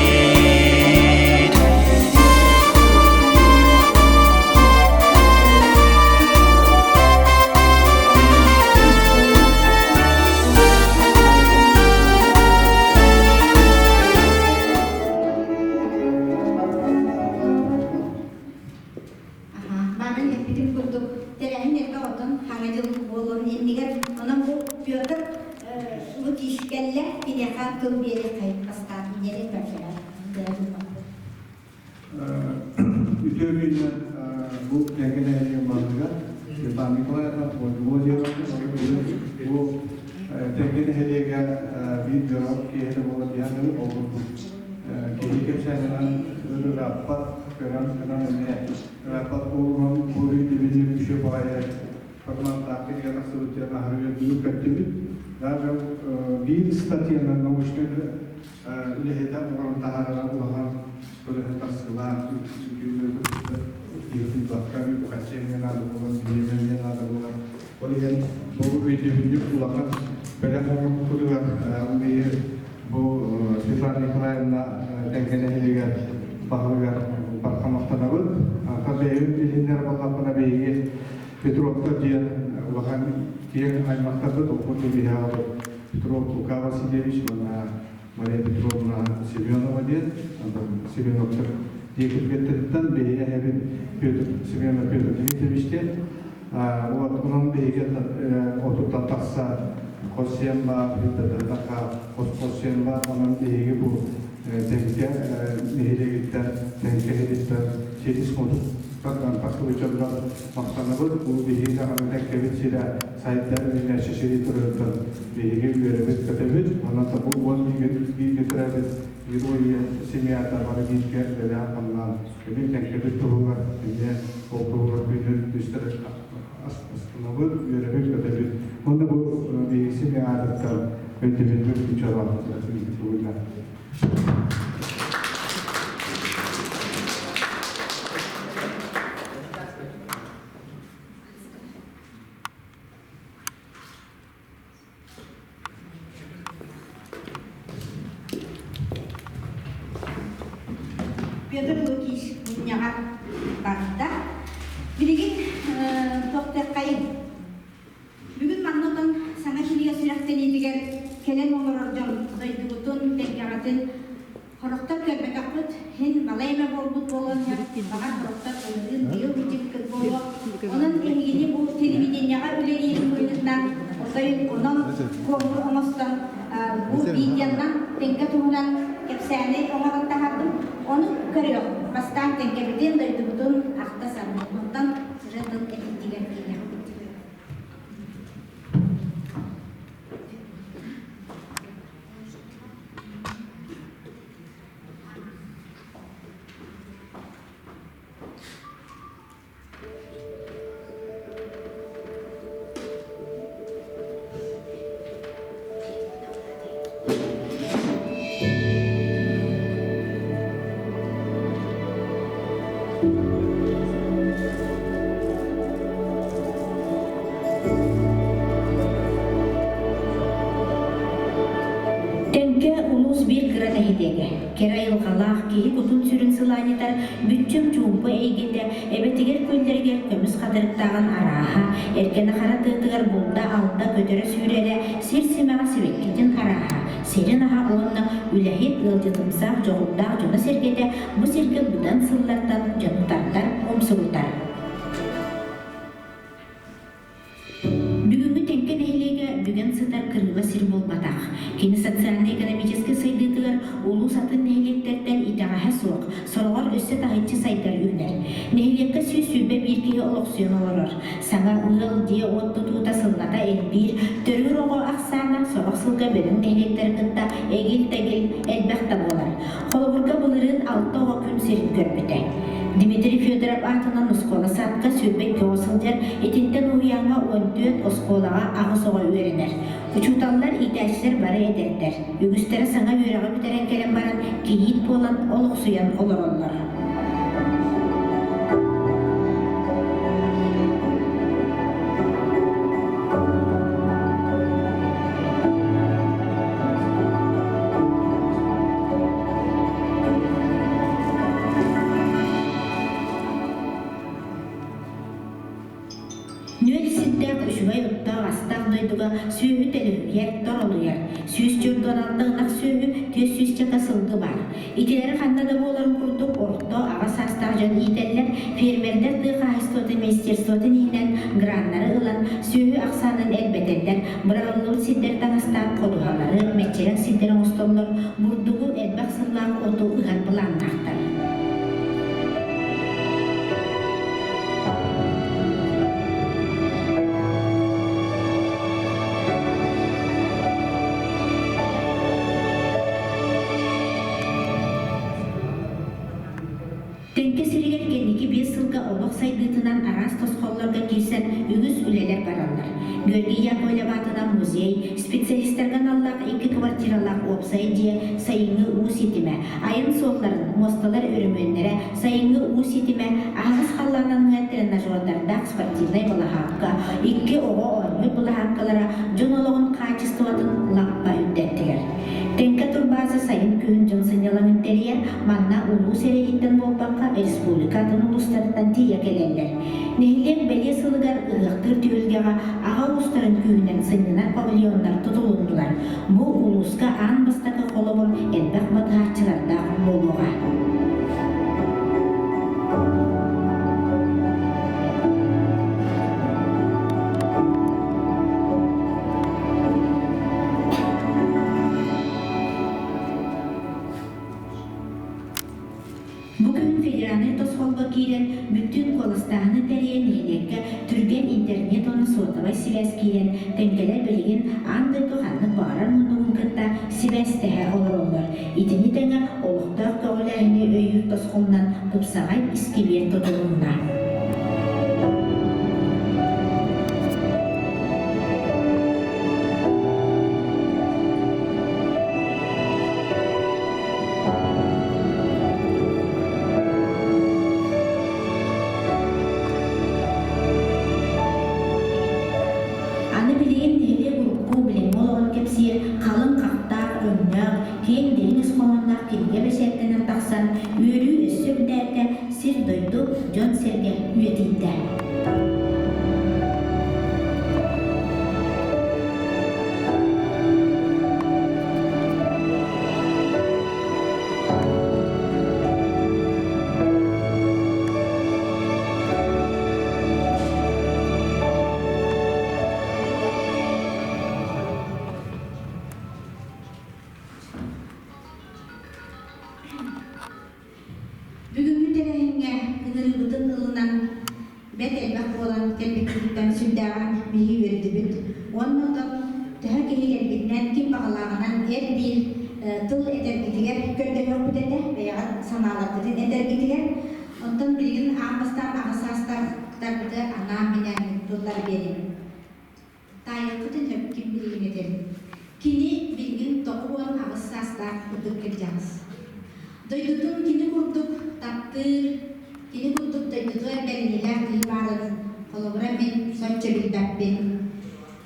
Маанан эппитим курдук, тэрээһин элбэх отон хаҥа дьыл буолуон иннигэр онон бу Петр Лукич кэллэ, киниэхэ тыл биэриэххэ бастаан диэн көрсөһөр. Үтүө күннэр бу кэкэлэһиэн барыга Светлана Николаевна Владимировна бу Тэҥкэ нэһилиэгэ биир дьоро киэһэтэ буолан иһэн ол курдук киһи кэпсээнинэн ырааппат көрөн гынан эмиэ ырааппат буолуон буолуу дибини үчү баҕайы форматтаах кинигэ тахсыбыт диэн аһары үөрдүбүт көттүбүт. Даже биир статьянан научнай үлэһитэ оҥорон таһаарара улахан көлөһө тахсыылаах киһи үп-харчы эмиэ наада буолан, бириэмэ эмиэ наада буолан. Ол иһин бу өйдөбүнньүк улахан бэлэх оҥорбуккутугар биһи бу Светлана Николаевна Тэҥкэ нэһилиэгэр баһылыгар барха махтанабыт. Бэйэбит билиннэр буоллахпына биһиги Петровтар диэн улахан киэҥ аймахтарбыт Оппут биһиэҕэ Петров Лука Васильевич уонна Мария Петровна Семенова диэн Семеновтар дьиэ кэргэттэриттэн биһиги эһэбит Петр Семенов Петр Дмитриевич диэн вот онон биһиги отуттан тахса хос сиэн баар хос хос сиэн баар онон биһиги бу Тэҥкэ нэһилиэгиттэн Тэҥкэ иһиттэн ситис мутук тахсыбыт дьоннор махтанабыт бу биһиги даҕаны Тэҥкэбит сирэ сайда үүнээччи сири турарыттан биһиги үөрэбит-көтөбүт онон бу уон бииргэ төрөөбүт герой семьята бары бииргэ үлэлээн-хамнаан бүгүн Тэҥкэбит туһугар эмиэ ол туһугар күнүн түстэр астынабыт, үөрэбит-көтөбүт. Уонна бу биһиги семья аатыттан өйдөбүнньүк дьолоох Петр Лукич мунньаҕар барда. Билигин тохтуоххайын. Бүгүн манна отон саҥа кинигэ сүрэхтэниитигэр кэлэн олорор дьон дойдубутун, тэҥкэҕитин Хорохтор көрбөтөхпүт иһин балай эмэ буолбут буолуон сөп, баҕар хорохтор ыллыын быйыл бүтүппүт буолуо. Онон эһигини бу телевидениеҕэ үлэлиирин быһыытынан отой онон куоҥур оҥостон бу видеонан Тэҥкэ туһунан кэпсээни оҥорон таһаардым. Ону көрүөх, бастаан Тэҥкэбитин, дойдубутун ахта саныыр. Онтон уже тыл этиитигэр киириэхпит. Тэҥкэ улуус биир кыра нэһилиэгэ. Кэрэ айылҕалаах, киһи кутун-сүрүн сылаанньытар бүччүм чуумпу эйгэтэ, эбэтигэр күөллэригэр көмүс хатырыктааҕын арааһа, эргэнэ хара тыатыгар булда-алда көтөрө-сүүрэрэ, сир симэҕэ сибэккитин арааһа, сирин аһа уонна үлэһит, ыалдьытымсах, дьоҕурдаах дьоно-сэргэтэ бу сиргэ быдан сыллартан дьону тардар, умсугутар. Бүгүҥҥү Тэҥкэ нэһилиэгэ бүгэн сытар кырыыба сир буолбатах. Кини социальнай-экономическай сайдыытыгар улуус атын нэһилиэктэртэн итэҕэһэ суох, сороҕор өссө таһыччы сайдар үүнэр. Нэһилиэккэ 121 киһи олохсуйан олорор. Саҥа ыал, дьиэ-уот тутуута сыллата элбиир, төрүүр оҕо ахсаана сорох сылга бөдөҥ нэһилиэктэри кытта эгил-тэгил элбэх да буолар. Холобурга былырыын алта оҕо күн сирин көрбүтэ. Дмитрий Федоров аатынан оскуола-садка 22 оҕо сылдьар, итинтэн уһуйааҥҥа 14, оскуолаҕа аҕыс оҕо үөрэнэр. Учууталлар, иитээччилэр бары эдэрдэр. Үгүстэрэ саҥа үөрэҕи бүтэрэн кэлэн баран, кийиит буолан, олохсуйан олороллор. Нүөл сирдээх үчүгэй оттоох-астаах дойдуга сүөһү төлөһүйэр, торолуйар. 146 ынах сүөһү, 400 чака сылгы баар. Итилэри ханна да буоларын курдук орто, аҕа саастаах дьон иитэллэр, фермердэр тыа хаһаайыстыбатын министерствотын иһинэн граннары ылан, сүөһү ахсаанын элбэтэллэр, быраҕыллыбыт сирдэри таҥастаан ходуһалары, мэччирэҥ сирдэри оҥостоллор, бурдугу элбэх сыллаах оту ыһар былааннаахтар. Тэҥкэ сиригэр кэнники биэс сылга олох сайдыытынан араас тосхоллорго киирсэн үгүс үлэлэр бараллар. Георгий Яковлев аатынан музей, специалистарга аналлаах икки квартиралаах уопсай дьиэ, сайыҥҥы уу ситимэ, айан суолларын, муосталар өрөмүөннэрэ, сайыҥҥы уу ситимэ, аһаҕас халлааннаныа тренажердардаах спортивнай былаһаакка, икки оҕо оонньуур былаһааккалара дьон олоҕун хаачыстыбатын лаппа үрдэттилэр. Тэҥкэ турбааза сайын-күһүн дьон сынньалаҥын тэрийэр, манна улуус эрэйиттэн буолбакка, республика атын улуустарыттан тиийэ кэлэллэр. Нэһилиэк бэлиэ сылыгар ыһыахтыыр түһүлгэҕэ аҕа уустарын күүһүнэн сынньанар павильоннар тутулуннулар. Бу улууска аан бастакы холобур элбэх батыһааччылардаах буолуоҕа. Бу күн федеральнай тосхолго киирэн, бүттүүн куоластааһыны тэрийэн нэһилиэккэ түргэн интернет уонна суотабай сибээс киирэн, тэҥкэлэр билигин аан дойду ханнык баҕарар муннугун кытта сибээстэһэ олороллор. Итини тэҥэ олохтоох көҕүлээһини өйүүр тосхолунан тупсаҕай искибиэр тутулунна. урукку, билиҥҥи олоҕун кэпсиир халыҥ хахтаах, өҥнөөх, киэҥ дириҥ ис хоһоонноох кинигэ бэчээттэнэн тахсан, үөрүү өссө үрдээтэ, сир-дойду, дьон-сэргэ үйэтийдэ. Бүгүҥҥү тэрээһиҥҥэ ыҥырыыбытын ылынан бэрт элбэх буолан кэлбиккититтэн сүрдээҕин биһиги үөрдүбүт. Уонна оттон төһө киһи кэлбитинэн, ким баҕалааҕынан эр биир тыл этэргитигэр көрдөһүөхпүт этэ, бэйэҕит санааларгытын этэргитигэр. Оттон билигин аан бастаан аҕа саастаахтарбыты анаан-минээн тыллар биэриҥ. Таайыаххытын сөп ким билигин этэрин. Кини билигин 98 саастаах ытык кырдьаҕас. Дойдутун кини курдук таптыыр, кини курдук дойдутугар бэриниилээх киһи баарын холобура мин соччо билбэппин.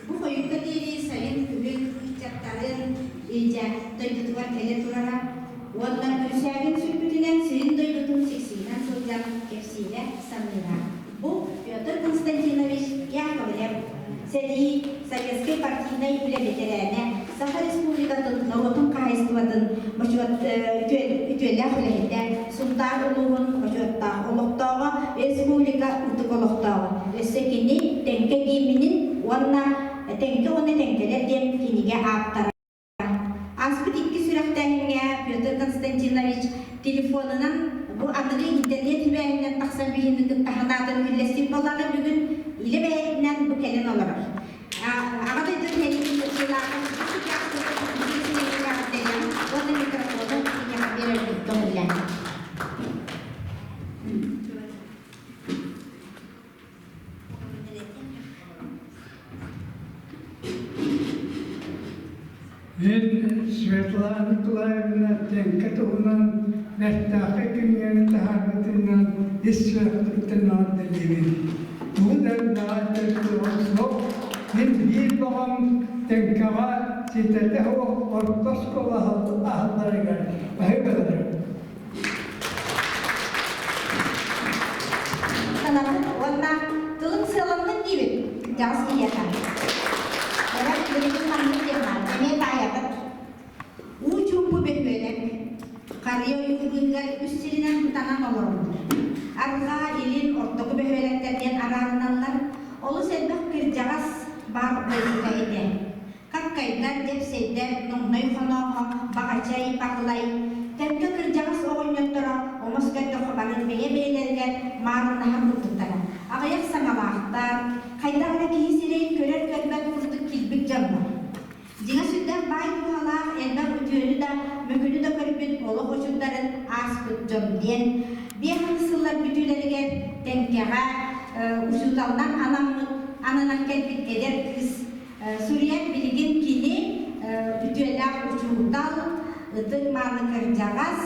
Бу хойукка диэри сайын күһүн ыччаттарын илдьэ дойдутугар кэлэ турара уонна үрүсээгин сүппүтүнэн сирин дойдутун сиксиинэн сылдьан кэпсиирэ саныыра. Бу Петр Константинович Яковлев, сэрии, советскай партийнай үлэ бэтэрээнэ, Саха Республикатын норуотун хаһаайыстыбатын үтүөлээх үлэһитэ, Сунтаар улууһун бочуоттаах олохтооҕо, республика ытык олохтооҕо. Өссө кини Тэҥкэ гимнин уонна Тэҥкэ уонна тэҥкэлэр диэн кинигэ ааптара. Ааспыт икки сүрэхтээһиҥҥэ Петр Константинович телефонунан бу аныгы интернет сибээһинэн тахсан биһини кытта санаатын үллэстибит буоллаҕына бүгүн илэ бэйэтинэн бу кэлэн олорор. Аҕа дойду сэриитин кыттыылааҕын уонна микрофону киниэхэ биэрэрбит көҥүллээн. Мин Светлана Николаевна Тэҥкэ туһунан бэртээхэй кинигэни таһаарбытынан ис сүрэхпиттэн эҕэрдэлиибин. Тугу да элбэҕи этэр суох. Мин биир баҕам Тэҥкэҕэ ситэтэ суох орто оскуола аһылларыгар баһыыбаларым. Санаммыт уонна тылыҥ сыаламмыт диибит кырдьаҕас киһиэхэ. Эрэн билигин маннык диэн баар, эмиэ таайаҕыт. Уу чуумпу бөһүөлэк. Харыйа ойуур быыһыгар үс сиринэн бытанан олороллор. Арҕаа, илин, ортоку бөһүөлэктэр диэн араарыналлар. Олус элбэх кырдьаҕас баар дойдута этэ. Каккайдар, Дэпсэйдэр, Ноҥной Хонооһо, Баҕачай, Баһылай, Тэҥкэ кырдьаҕас оҕонньотторо омос көрдөххө бары бэйэ-бэйэлэригэр маарыннаһар курдуктара. Аҕыйах саҥалаахтар, хайдах эрэ киһи сирэйин көрөр-көрбөт курдук килбик дьоннор. Дьиҥэ сүрдээх баай дууһалаах, элбэх үтүөнү да, мөкүнү да көрбүт олох очурдарын ааспыт дьон диэн биэс сыллар бүтүүлэригэр Тэҥкэҕэ учууталынан анаммыт, ананан кэлбит эдэр кыыс Суруйар билигин кини үтүөлээх учуутал, ытык-мааны кырдьаҕас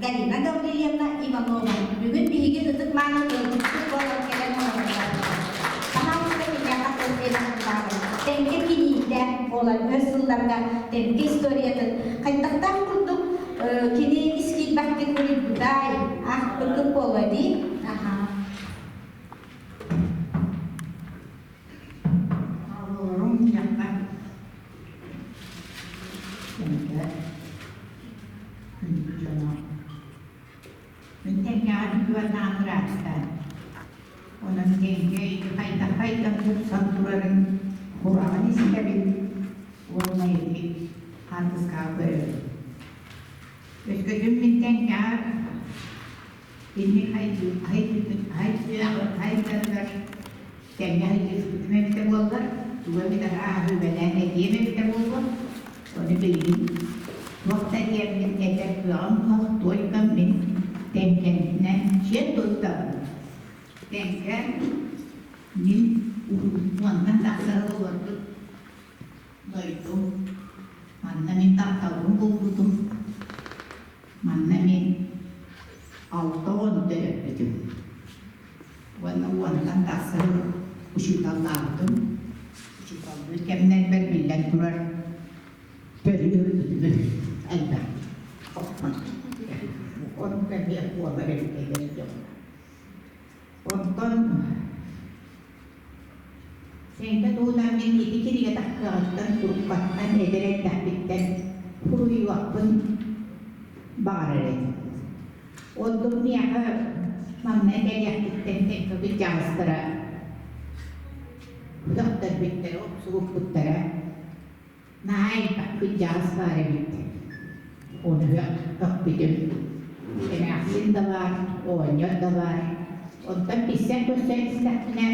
Галина Гаврильевна Иванова. Бүгүн биһиги ытык-мааны ыалдьыппыт буолан кэлэн олороллор. Пожалуйста, киниэхэ тыл биэрэн Тэҥкэ киниитэ буолан өр сылларга Тэҥкэ историятын хайдахтаах курдук кини ис киирбэхтик уруйбутай, аахпыккыт буолуо дии. Аха. Оҕолорум миэхэ Тэҥкэ күндү дьоно. Мин Тэҥкэҕэ үтүө-анаан ыраатта. Онон Тэҥкэ хайдах хайдах тупсан турарын кураҕын истэбин уонна ити хаартыскаҕа көрөбүн. Өскөтүн мин Тэҥкэҕэ Инник хайдарыгар тэҥҥэ сылдьыспытым эбитэ буоллар, тугу эмит арааһы үлэлээн этиэм эбитэ буолуо. Ону билигин туох да диэммин этэр кыаҕым суох, только мин тэҥкэннэ киэн туттабын. Тэҥкэ мин уонтан тахса сыл олорбут дойдум. Манна мин тапталбын булбутум. Манна мин 60 төрөппүтүм уонна уонтан тахса учууталлаабытым. Учууталлыыр кэмнэрбэр биллэн турар төрүүр элбэх. Оннук эмиэ буолар эбит эдэр дьон. Онтон Сеҥкэ туһунан мин ити кинигэ тахсыаҕыттан туруккаттан эдэр эрдэхпиттэн суруйуохпун баҕарар этим. Онтум миэхэ маҥнай кэлиэхпиттэн Тэҥкэ кырдьаҕастара төхтөрбүттэрэ, охсубуппуттара. Наһаа элбэх кырдьаҕас баар эбит. Ону өхпүтүм. Эмээхсин да баар, оҕонньор да баар. Онтон билсэн көрсөн истэхпинэ,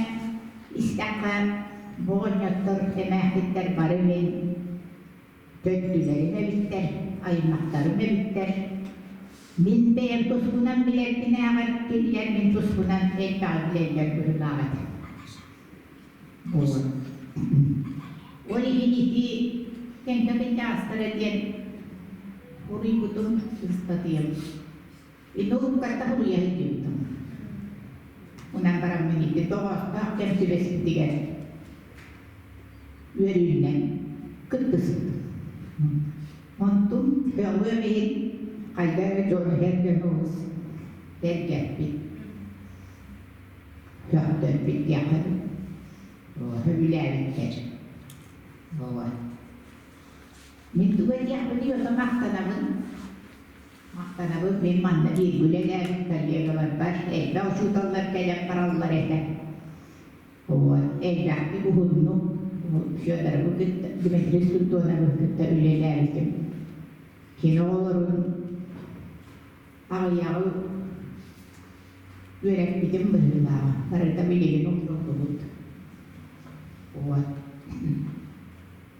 истэххэ, бу оҕонньоттор, эмээхситтэр бары мин төрдүлэрим эбиттэр, аймахтарым эбиттэр. Мин бэйэм туспунан билэрбинээҕэр кинилэр мин туспунан элбэҕи билэллэр быһыылаах этэ. Ол иһин ити Тэҥкэ кынчаастара диэн уруйбутум ыстатыйам. Иннукката суруйа сылдьыбытым. Унан бараммын ити тоҕоостоох кэм түбэспитигэр үөрүүнэн кыттыспытым. Онтум көҕүөм иһин хайда эрэ дьон иһэр олус сэргэппит. Сөхтөрбүт диэххэ сөбүлээбиттэр. Вот. Мин тугу этиэхпиний, ото махтанабын. Махтанабын мин манна бииргэ үлэлээбит коллегаларбар элбэх учууталлар кэлэн бараллар этэ. Вот. Элбэхтик уһуннук Федоровы кытта, Дмитрий Скритоновы кытта үлэлээбитим. Кини оҕолорун аҕыйаҕы үөрэппитим быһыылааҕа, барыта билигин умнуллубут. Вот.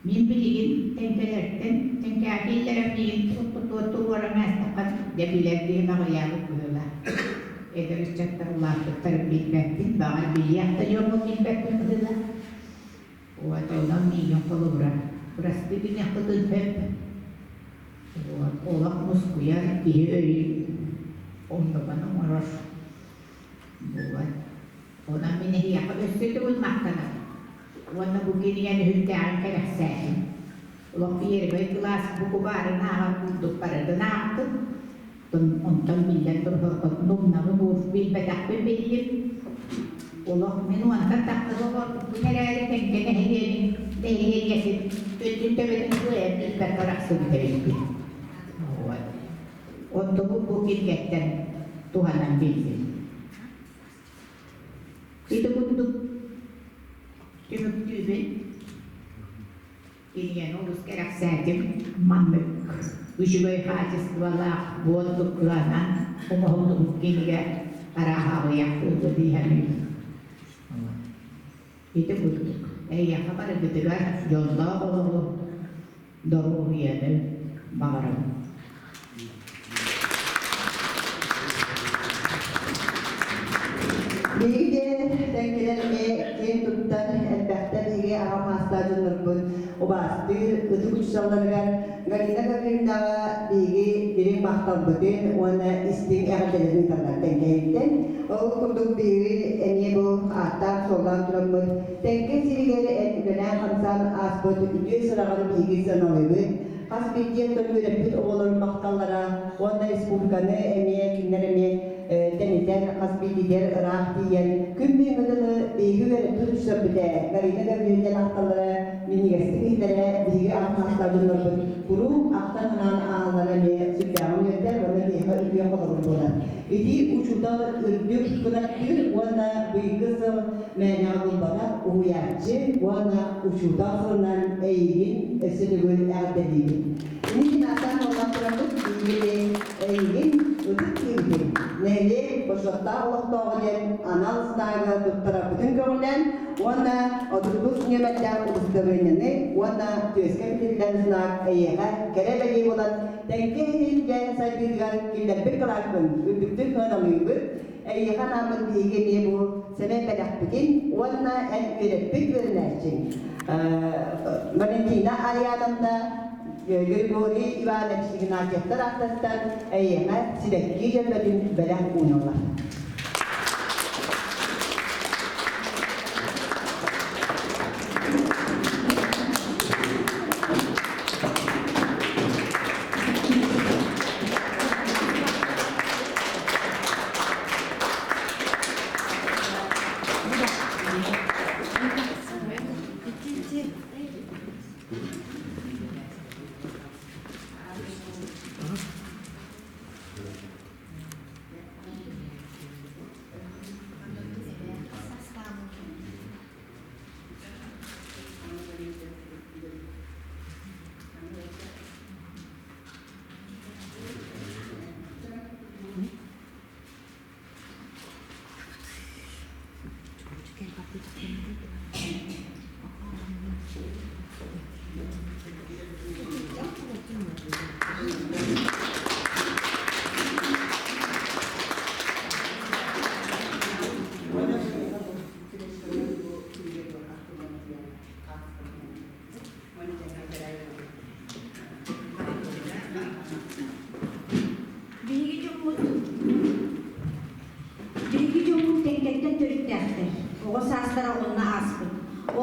Мин билигин тэҥкэлэртэн тэҥкээкиллэрэ миигин туттутуо туруоран аастахха дьэ билэр киһим аҕыйаабыт быһыылаах. Эдэр ыччаттар улааппыттарын билбэппин, баҕар билиэх да дьоммун билбэппин быһыылаах. Вот, онон миигин холобура бырастыы гыныахпытын сөп. Вот, олох мускуйар киһи өйүн оннуган оҥорор буолар. Онон мин эһиэхэ өссө төгүл махтанабын. Уонна бу кинигэни үрдээҕин кэрэхсээтим. Олох первый кылаас букубаарын ааҕар курдук барытын аахтым. Онтон биллэн турбаккытын умнабын, билбэтэхпин биллим. Олох мин уонтан тахса олорбуппун эрээри Тэҥкэ нэһилиэгин нэһилиэнньэтин өттүн төбөтүн кыайан билбэккэ арахсыбыт эбиппин. Вот. Онтубут бу кинигэттэн туһанан биллим. Ити курдук түмүктүүбүн. Кинигэни олус кэрэхсээтим. Маннык үчүгэй хаачыстыбалаах буолбут кыанан оҥоһуллубут кинигэ арааһа аҕыйах буолуо дии саныыбын. Ити курдук эйиэхэ барыгытыгар дьоллоох олоҕу, доруобуйаны баҕарабын. Биһиги диэн тэҥкэлэр эмиэ киэн туттар элбэхтэр биһиги аҕам саастаах дьоннорбут убаастыыр ытык учууталларыгар Галина Гаврильевнаҕа биһиги дириҥ махталбытын уонна истиҥ эҕэрдэлэрин ыыталлар Тэҥкэһиттэн. Ол курдук биһиги эмиэ бу ааттаан-суоллаан тураммыт Тэҥкэ сиригэр эн үлэлээн-хамсаан ааспыт үтүө сыраҕын биһиги сыаналыыбыт. Хас биирдии оттон үөрэппит оҕолорун махталлара уонна республиканы эмиэ кинилэр эмиэ тэнитэн хас биирдиигэр ыраах тиийэн күн бүгүҥҥэ дылы биһиги үөрэппит учууталбыт ээ Галина Гаврильевна ахталлара минньигэстик иһиллэрэ биһиги аҕам саастаах дьоннорбут куруук ахтан санаан ааһаллара эмиэ сүрдээҕин үөрдэр уонна биһиэхэ үтүө холобур буолар. Ити учуутал үрдүк кынаттыыр уонна быйылгы сыл мээнэҕэ булбатах уһуйааччы уонна учуутал сылынан эйигин өссө төгүл эҕэрдэлиибин. Инникин ааттаан буоллах турабыт, биһиги эйигин ытык киһибитин, нэһилиэк бочуоттаах олохтооҕо диэн анал знагы туттарарбытын көҕүлээн уонна 35 нүөмэрдээх удостоверениены уонна түөскэ битиллэр знак эйиэхэ кэрэ бэлиэ буолан Тэҥкэ иһин дьэ сайдыытыгар киллэрбит кылааккын үрдүктүк сыаналыыбыт, эйиэхэ анааммыт биһиги эмиэ бу сэмэй бэлэхпитин уонна эн үөрэппит үөрэнээччиҥ Валентина Ариановна Григорий Иванович Игнатьевтар ааттарыттан эйиэхэ сибэкки дьөрбөтүн бэлэх ууналлар.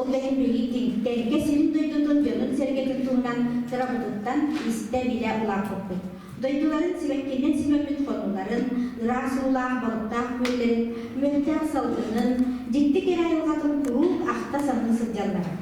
Ол да иһин биһиги Тэҥкэ сирин дойдутун дьонун-сэргэтин туһунан кырабытыттан истэ-билэ улааппыппыт. Дойдуларын сибэккинэн симэммит хонууларын, ыраас уулаах балыктаах күөллэрин, мүөттээх салгынын, дьикти кэрэ айылҕатын куруук ахта-саныы сылдьаллара.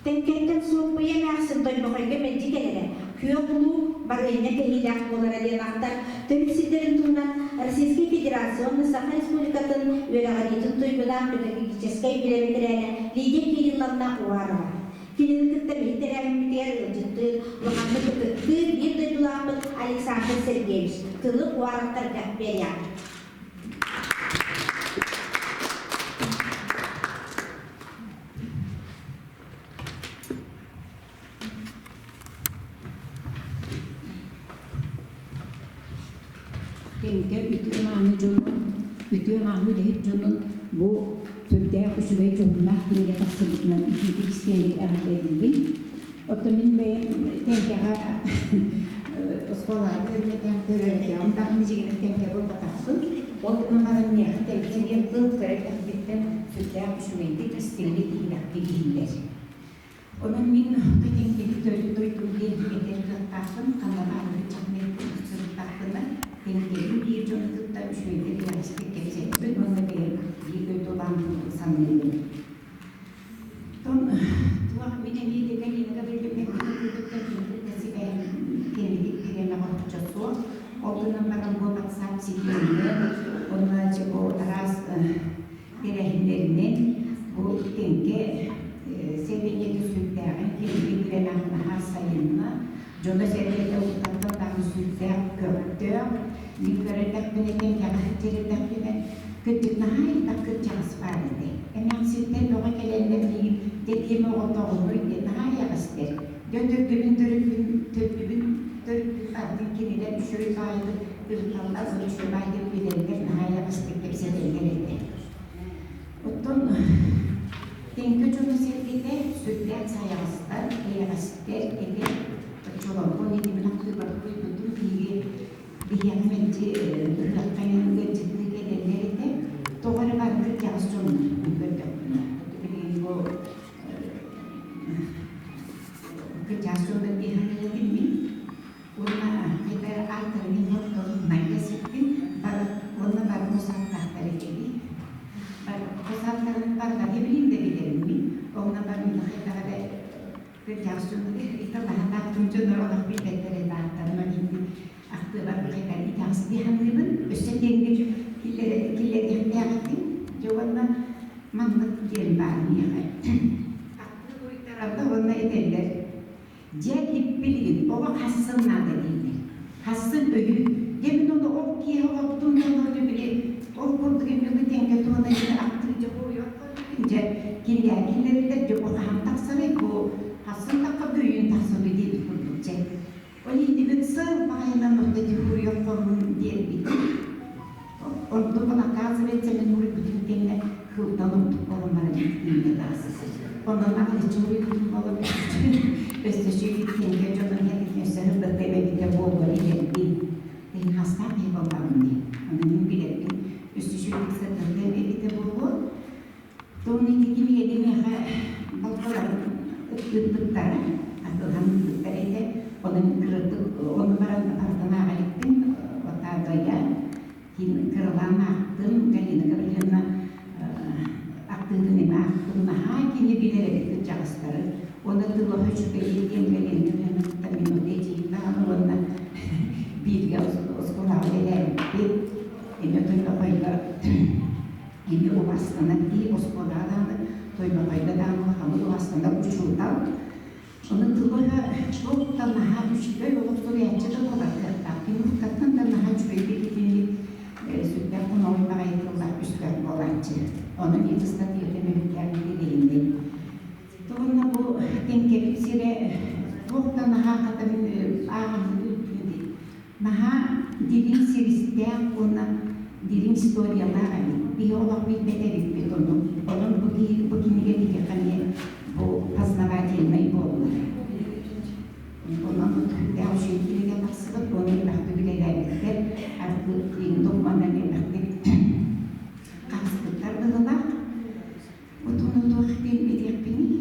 Тэҥкэттэн Суоппуйа эмээхсин Тойбохойго мэлдьи кэлэрэ, күөх улуу барыанньа кэһиилээх буолара диэн ахтар төрүт сирдэрин туһунан Российскай Федерация уонна Саха Республикатын үөрэҕириитин туйгуна педагогическай үлэ бэтэрээнэ Лидия Кирилловна Уарова. Кинини кытта биһи тэрээһиммитигэр ыалдьыттыыр, улаханнык ытыктыыр биир дойдулаахпыт Александр Сергеевич тылы Уаровтарга биэриэҕэ. Тэҥкэ үтүө-мааны дьонун, үтүө-мааны үлэһит дьонун бу сүрдээх үчүгэй дьоһуннаах кинигэ тахсыбытынан итиитик истиэҥҥэ эҕэрдэлиибин. Оттон мин бэйэм Тэҥкэҕэ оскуолаҕа үөрэммэтэҕим, төрөөбөтөҕүм даҕаны дьиҥинэн Тэҥкэ буолбатахпын. Ол гынан баран миэхэ Тэҥкэ диэн тыл кыра эрдэхпиттэн сүрдээх үчүгэйдик, истиҥник, иһирэхтик иһиллэр. Онон мин Тэҥкэни төрүт дойдум диэн этэр кыахтаахпын, ханна баарбын чахчы сырыттахпына, Тэҥкэни биир дьону кытта үчүгэйдик итэҕэстик кэпсэппит уонна бэйэм биир дойдулаах курдук саныыбын. Оттон туох мин эмиэ да Галина Гаврильевна курдуктан киһи кытта сибээһин кэнники бириэмэҕэ оччо суох. Ол гынан баран бу WhatsApp ситиминэн уонна дьэ бу араас тэрээһиннэринэн бу Тэҥкэ сэлиэнньэтэ сүрдээҕин кэнники бириэмэҕэ наһаа сайынна. Дьоно-сэргэтэ уруккаттан даҕаны сүрдээх көхтөөх. Мин көрөрдөхпүнэ, Тэҥкэҕэ сылдьар кырдьык наһаа элбэх кырдьаҕас баар этэ. Эмээхситтэр бөҕө кэлэннэр миигин дэтиэм оҕотооҕунуй диэн наһаа эйэҕэстэр. Дьэ төрдүбүн төрүппүн төрдүбүн төрүппүн ардын кинилэр үчүгэй баайдык ырыталлар, үчүгэй баайдык билэллэр, наһаа эйэҕэстик кэпсэтэллэр этэ. Оттон Тэҥкэ дьоно-сэргэтэ сүрдээх сайаҕастар, эйэҕэстэр этэ. Оччолорго итиннэ кыыбарбыйбытым биһиги биһиэхэ мэлдьи ыһыахха ыалдьыттыы кэлэллэр этэ. Тоҕо эрэ барыта кэҕис дьоннор көрдөхпүнэ. Билигин бу кырдьаҕас дьоннор диэхэ мин Уонна хайда ааттарын хотторун майга сиппин бар уонна бар хосааттаахтар этибит. Бар хосааттарын барҕа билин да билэрмин. Онно бар хайдаҕа да кырдьаҕас дьон италаһатаахтым дьоннор олох билбэттэр этэ ааттарын ол ахтыылар хайдар итэҕэс дии саныыбын. Өссө тэҥҥэ киллэриэхтээх этим. Дьэ уонна маннык диэн баар миэхэ. Ахтыы буруйтараллар уонна этэллэр. Дьэ, иппилигин оҕо хассын наада дииллэр. Хассын өйүн. Дьэ, мин ону ол киэһэ оттум дьону били ол курдук эмиэ тэҥҥэ туһана дьэ ахтыы дьэ буруйуохха дьэ кинигэ киллэриллэр дьэ бу хаһан тахсарый бу хассын тахха өйүн тахсыбы диэбит курдук дьэ. Ол иһин сыл баҕайынан орто дьэ диэрбит. Ордук оказывается мин уруйбутун кэннэ кылтан ордук буолан баран үүнэ таҕыста. Онон аҕылыччы уруйбутун буолан өссө сүүрүттэнгэ дьонун өссө сырдатта эбэбитэ буолуо билэрбин. Иһин хастаах киһи буоллаҕым дии. Ону мин билэрбин. Өссө сүүрүк сырдатта эбитэ буолуо. Тоҕо ити миэхэ балтыларым ыппыттара, атылаһан ыыппыттар этэ. Онон кыратык ону баран барытын ааҕа иликпин, отаадайа ким кыралаан аахтым, Галина Гаврильевна ахтыытын эмэ аахтым, наһаа кини билэр эбит кырдьаҕастары. Уонна тыллаһа үчүгэйи диэн Галина Гаврильевна мин ол эдьиийим даҕаны уонна бииргэ оскуолаҕа үлэлээбиппит. Эмиэ Тойбохойго Кини убаастанар дии оскуолаҕа даҕаны, Тойбохойго даҕаны улаханнык убаастанар учуутал. Ону тылы туох да наһаа үчүгэй олох суруйааччы да буолар кыахтаах. Кини уруккаттан да наһаа үчүгэйдик итинник сүрдээх хомоҕой баҕайы тыллаах үстээх буолааччы. Ону ити ыстатыйата мөһүкээн билигин. Туонна бу Тэҥкэбит сирэ туох да наһаа хата мин ааҕан Наһаа дириҥ силистээх уонна дириҥ историялаах эбит. Биһи олох билбэт эбиппит ону. Онон бу киһи бу кинигэ биһиэхэ эмиэ бу познавательнай буолла. Онон сүрдээх үчүгэй кинигэ тахсыбыт уонна элбэхтик үлэлээбиттэр. Аргы докумуоннар элбэхтик хаалсыбыттар быһыылаах. Отону туох диэн этиэхпиний?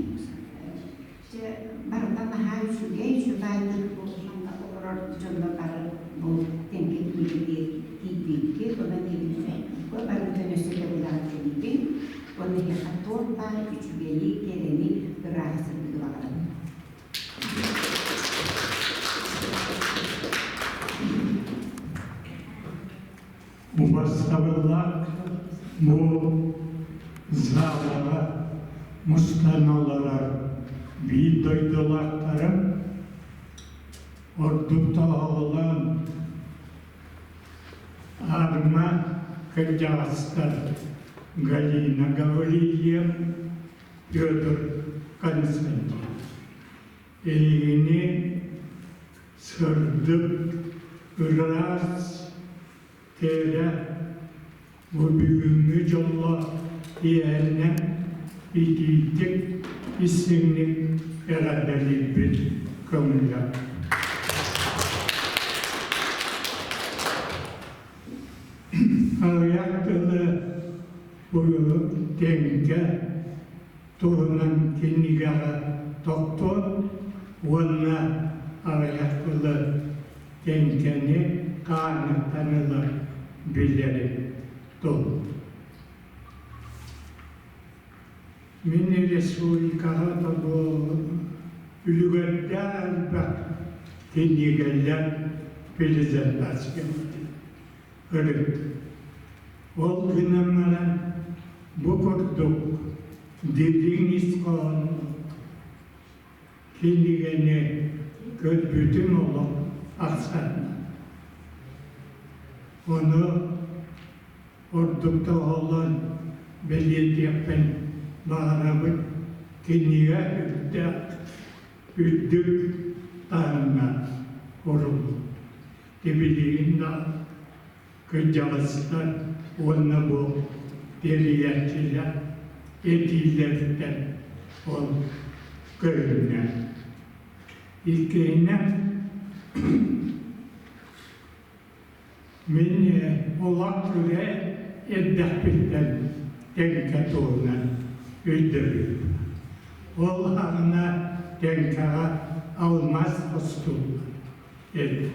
Убастабыллаах бу залаҕа мустан олорор биир дойдулаахтарым, ордук тоһоҕолоон Аарыма кырдьаҕастар Галина Гаврильев, Петр Константин. Эйигини сырдык, ыраас кэрэ бу бүгүҥҥү дьоллоох киэһэннэн итиитик истиҥник эҕэрдэлиирбит көҥүлэ. Аҕыйах тылы тэҥкэ туһунан кинигэҕэ тохтуон уонна аҕыйах тылы тэҥкэни хааныттан ыла билэрин тыл. Мин республикаҕа үлүгэрдээх элбэх кинигэлэр презентацияларын ырыттым. Ол гынан баран бу курдук дириҥ ис хоһоонноох кинигэни көрбүтүм олох ахсааннаах. Ону ордук тоһоҕолоон бэлиэтиэхпин баҕарабын кинигэ үрдээх үрдүк таһымҥа уруллубут. Тибилигин да кырдьаҕастар уонна бу тэрийээччилэр этиилэриттэн ол көһүннэ. Иккиһинэн, мин олох үлэ эрдэхпиттэн тэҥкэ туһунан өйдөбүл. Ол аҕына тэҥкэҕэ алмаас хостууллар эбит.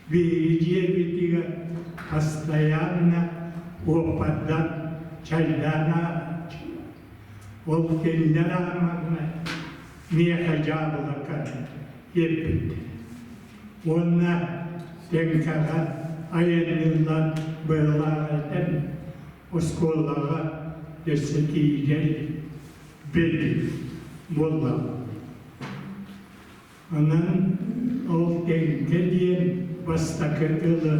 Биһиги дьиэбитигэр постоянно уоппардан чайдаан ааһааччылар. Ол кинилэр ааммарына миэхэ дьаабылакан иэппиттэр. Уонна Тэҥкэҕэ айанныыллар быһылаах этэн оскуолаҕа өссө тиийэн били буолла. Онон ол Тэҥкэ диэн бастакы тылы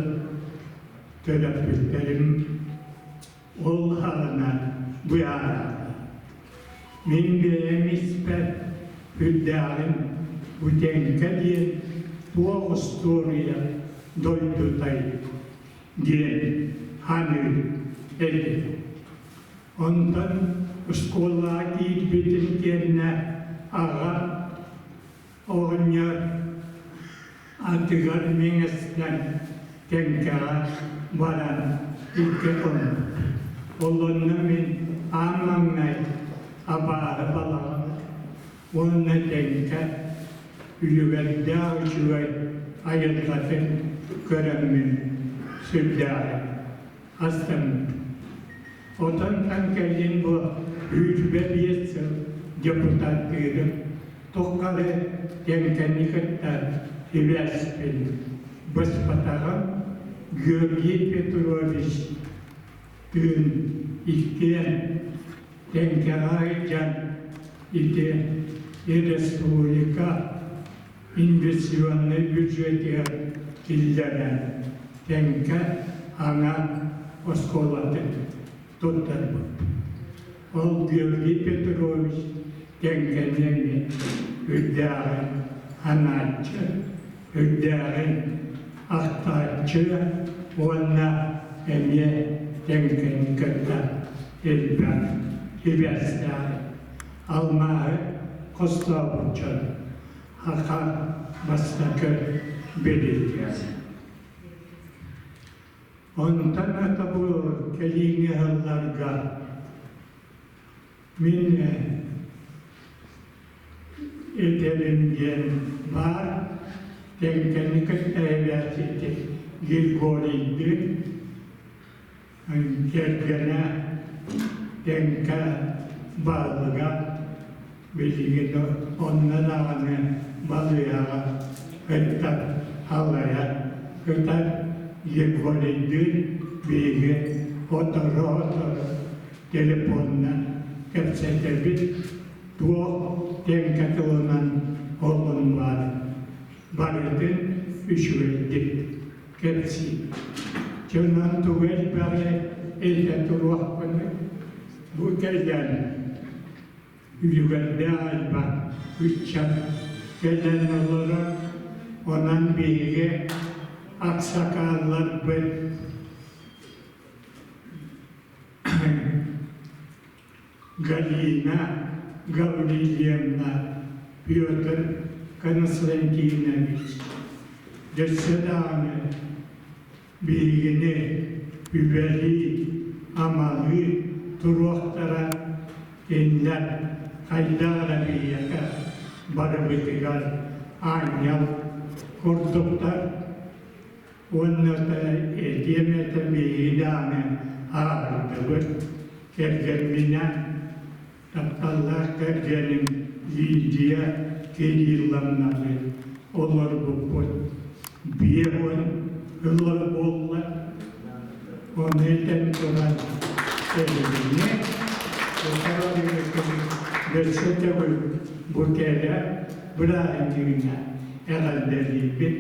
төрөппүттэрим ол аҕына быһаараллар. Мин бэйэм испэр үрдээҕин бу Тэҥкэ диэн туох остуоруйа дойдутай диэн саныыр этим. Онтон оскуолаҕа киирбитим кэннэ аҕам оҕонньор атыгар мэҥэстэн Тэҥкэҕэ баран икки хоннум. Ол онно мин аан маҥнай абааһы балаҕан уонна Тэҥкэ үлүгэрдээх үчүгэй айылҕатын көрөммүн сүрдээҕин астыммытым. Отонтон кэлин бу 25 сыл депутаттыырым тухары Тэҥкэни кытта сибээспин быспатаҕым. Георгий Петрович тыын иккиэн Тэҥкэҕэ сылдьан ити республика инвестиционнай бюджетыгар киллэрэн Тэҥкэ анаан оскуолатын туттарбыт. Ол Георгий Петрович Тэҥкэни эмиэ үрдээҕин анааччы, үрдээҕин ахтааччы уонна эмиэ Тэҥкэни кытта элбэх сибээстээх алмааһы хостообут дьон Аха бастакы билиитэ. Онтон ата бу кэлииҥҥи сылларга мин этэрим диэн баар Тэҥкэни кытта эбээситик Григорийдыын Кэргэнэ Тэҥкэ баһылыга билигин онно даҕаны балыыһаҕа кытта халайа кытар Егорийдыын. биһиги оторо-оторо телефонунан кэпсэтэбит, туох тэҥкэ тылынан олун баар барытын үчүгэйдик кэпсиир. Дьонон тугу элбэҕи этэ туруохпунуй? Бу кэлэн үлүгэрдээх элбэх ыччат кэлэн олорор, онон биһиги аксакаалларбыт Галина Гаврильевна, Петр Константинович өссө даҕаны биһигини үбэлии-амалыы туруохтара, кинилэр хайдах эрэ биһиэхэ барыбытыгар аанньал курдуктар уонна этиэм этэ биһиги даҕаны ааҕардыбыт, кэргэмминээн тапталлаах кэргэним Лидия Кирилловнаны олорбуппут 50 ылар буолла. Ону этэн туран эһигини өссө төгүл бу кэрэ бырааһынньыгынан эҕэрдэлиибит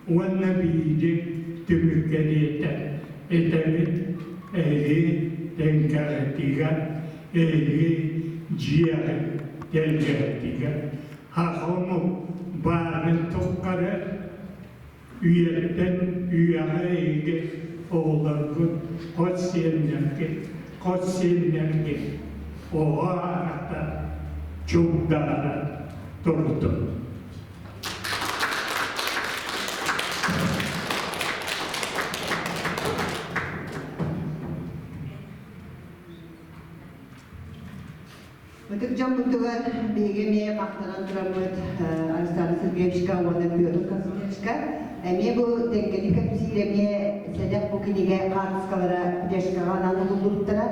уонна биһиги түмүккэ диэтэ этэбит эһиги тэҥкэҕитигэр эһиги дьиэҕит тэлгэһэтигэр хахому баарын туххары үйэттэн үйэҕэ эһиги оҕолоргут хос сиэннэргит хос сиэннэргит оҕо аата чугдаара турдун. Ытык дьоммутугар биһиги эмиэ махтанан тураммыт Александр Сергеевичка уонна Петр Константиновичка эмиэ бу Тэҥкэни кэпсиир эмиэ сэдэх бу кинигэ хаартыскалара флешкаҕа анаан угуллубуттара.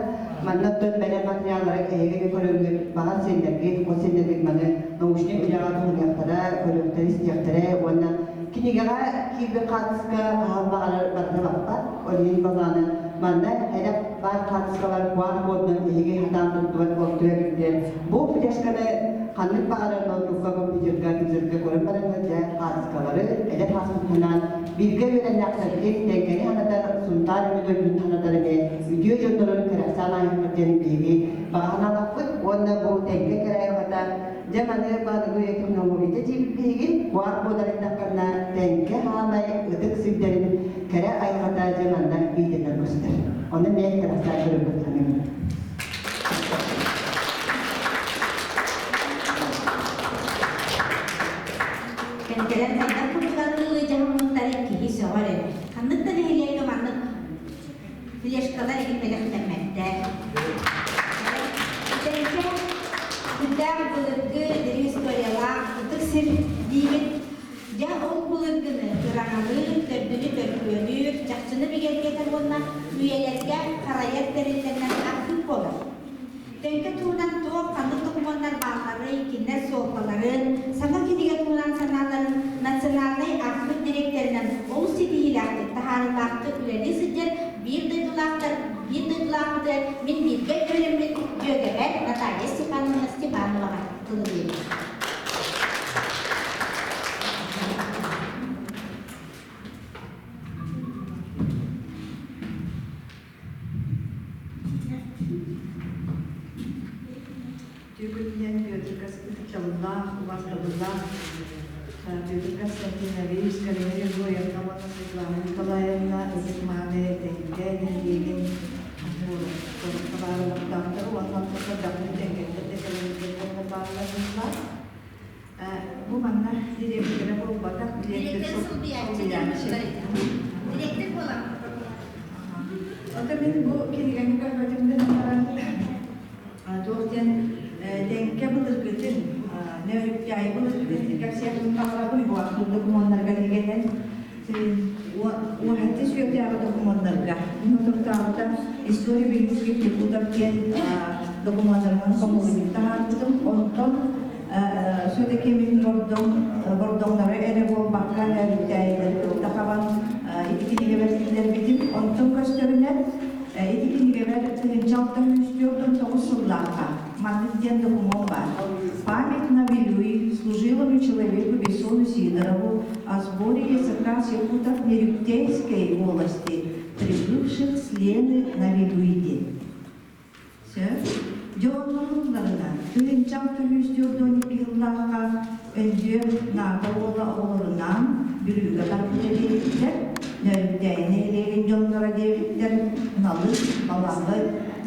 Манна оттон бэлэм материаллары эһиги көрөҥҥүт баҕар сиэннэргит, хос сиэннэргит маны научнай үлэҕэ туһаныахтара, көрүөхтэрэ, истиэхтэрэ уонна кинигэҕэ киирбит хаартыска хаһан баҕарар барыта баппат. Ол иһин балааны манна элэх баар хаартыскалар QR-кодунан эһиги сатаан туттубат буолтуйар Бу флешканы ханнык баҕарар ноутбукка, компьютерга, телевизорга көрөн баран дьэ хаартыскалары эдэр хаспытынан бииргэ үөрэннэхтэргин тэҥкэни санатар, Сунтаар үмүт санатар эмиэ үтүө дьоннорун кэрэхсээн ааһыахпыт диэн биһиги баҕа санаалаахпыт уонна бу тэҥкэ кэрэйэҕата дьэ маны баныгы технологията диэбит биһиги куар буодарындаххына тэҥкэ хаамай ытык сирдэрин кэрэ айылҕата дьэ манна видеонан көстөр. Онно эмиэ кэрэхсээн көрөргүт саныыбын. Кэнкэлэр хайдах курдук арыылыы дьаһаммыттарын киһи сөҕөр эбит. Ханнык да нэһилиэккэ маннык флешкалар игин бэлэхтэммэттэр. Тэҥкэ сүрдээх былыргы дириҥ историялаах ытык сир диибит. Дьэ ол былыргыны ыраҥалыыр, төрдүнү төргүөлүүр, чахчыны бигэргэтэр уонна үйэлэргэ харайар тэриллэринэн архыып буолар. Тэҥкэ туһунан туох ханнык докумуоннар баалларый, кинилэр суолталарын, саҥа кинигэ туһунан санааларын Национальнай архыып дириэктэринэн олус ситиһиилээхтик, таһаарыылаахтык үлэлии сылдьар биир дойдулаахтар биир дойдулаахпытыгар мин бииргэ үөрэммит дьүөгэбэр Наталья Степановна Степановаҕа тылы биэриэм. Түгүннэн Петр ытыктабыллаах, убаастабыллаах Петр Константинович, Галина Григорьевна уонна Светлана Николаевна ытык-мааны Тэҥкэ нэһилиэгин баар олохтоохтору уонна ортото тэҥкэттэн да кэлэн бааллар Бу манна дириэктэрэ буолбатах, дириэктэр солбуйааччы. Дириэктэр буолан. Ото мин бу кинигэни көрбөтүм да баран туох диэн Тэҥкэ былыргытын, Нөөрүктээйи былыргытын кэпсиэхпин баҕарабын бу архыып докумуоннарга тигэнэн уоһатты сүөтээҕи докумуоннарга мин отуртааҕыта история Вилюйских якутов диэн докумуоннарынан хомуурунньук таһаарбытым. Онтон все-таки мин бордоҥ бордоҥнору эрэ буолбакка нөөрүктээйилэри кытта хабан ити кинигэбэр киллэрбитим. Онтон көстөр көстөрүнэн, ити кинигэбэр 1649 сыллаахха маннык диэн докумуон баар. Память на Вилюй служилому человеку Бессону Сидорову о сборе языка с якутов Нерюктейской волости, прибывших с Лены на Вилюйде. Сөп. Дьонноруннарынан тыһыынчам түһүүстүөрдүн ыһыллаахха Өндүө Наата уола оҕолорунаан Бүлүүгэ барбыта диэбиттэр, Нөрүктээйи нэһилиэгин дьонноро диэбиттэр, Налыс, Балаҕы,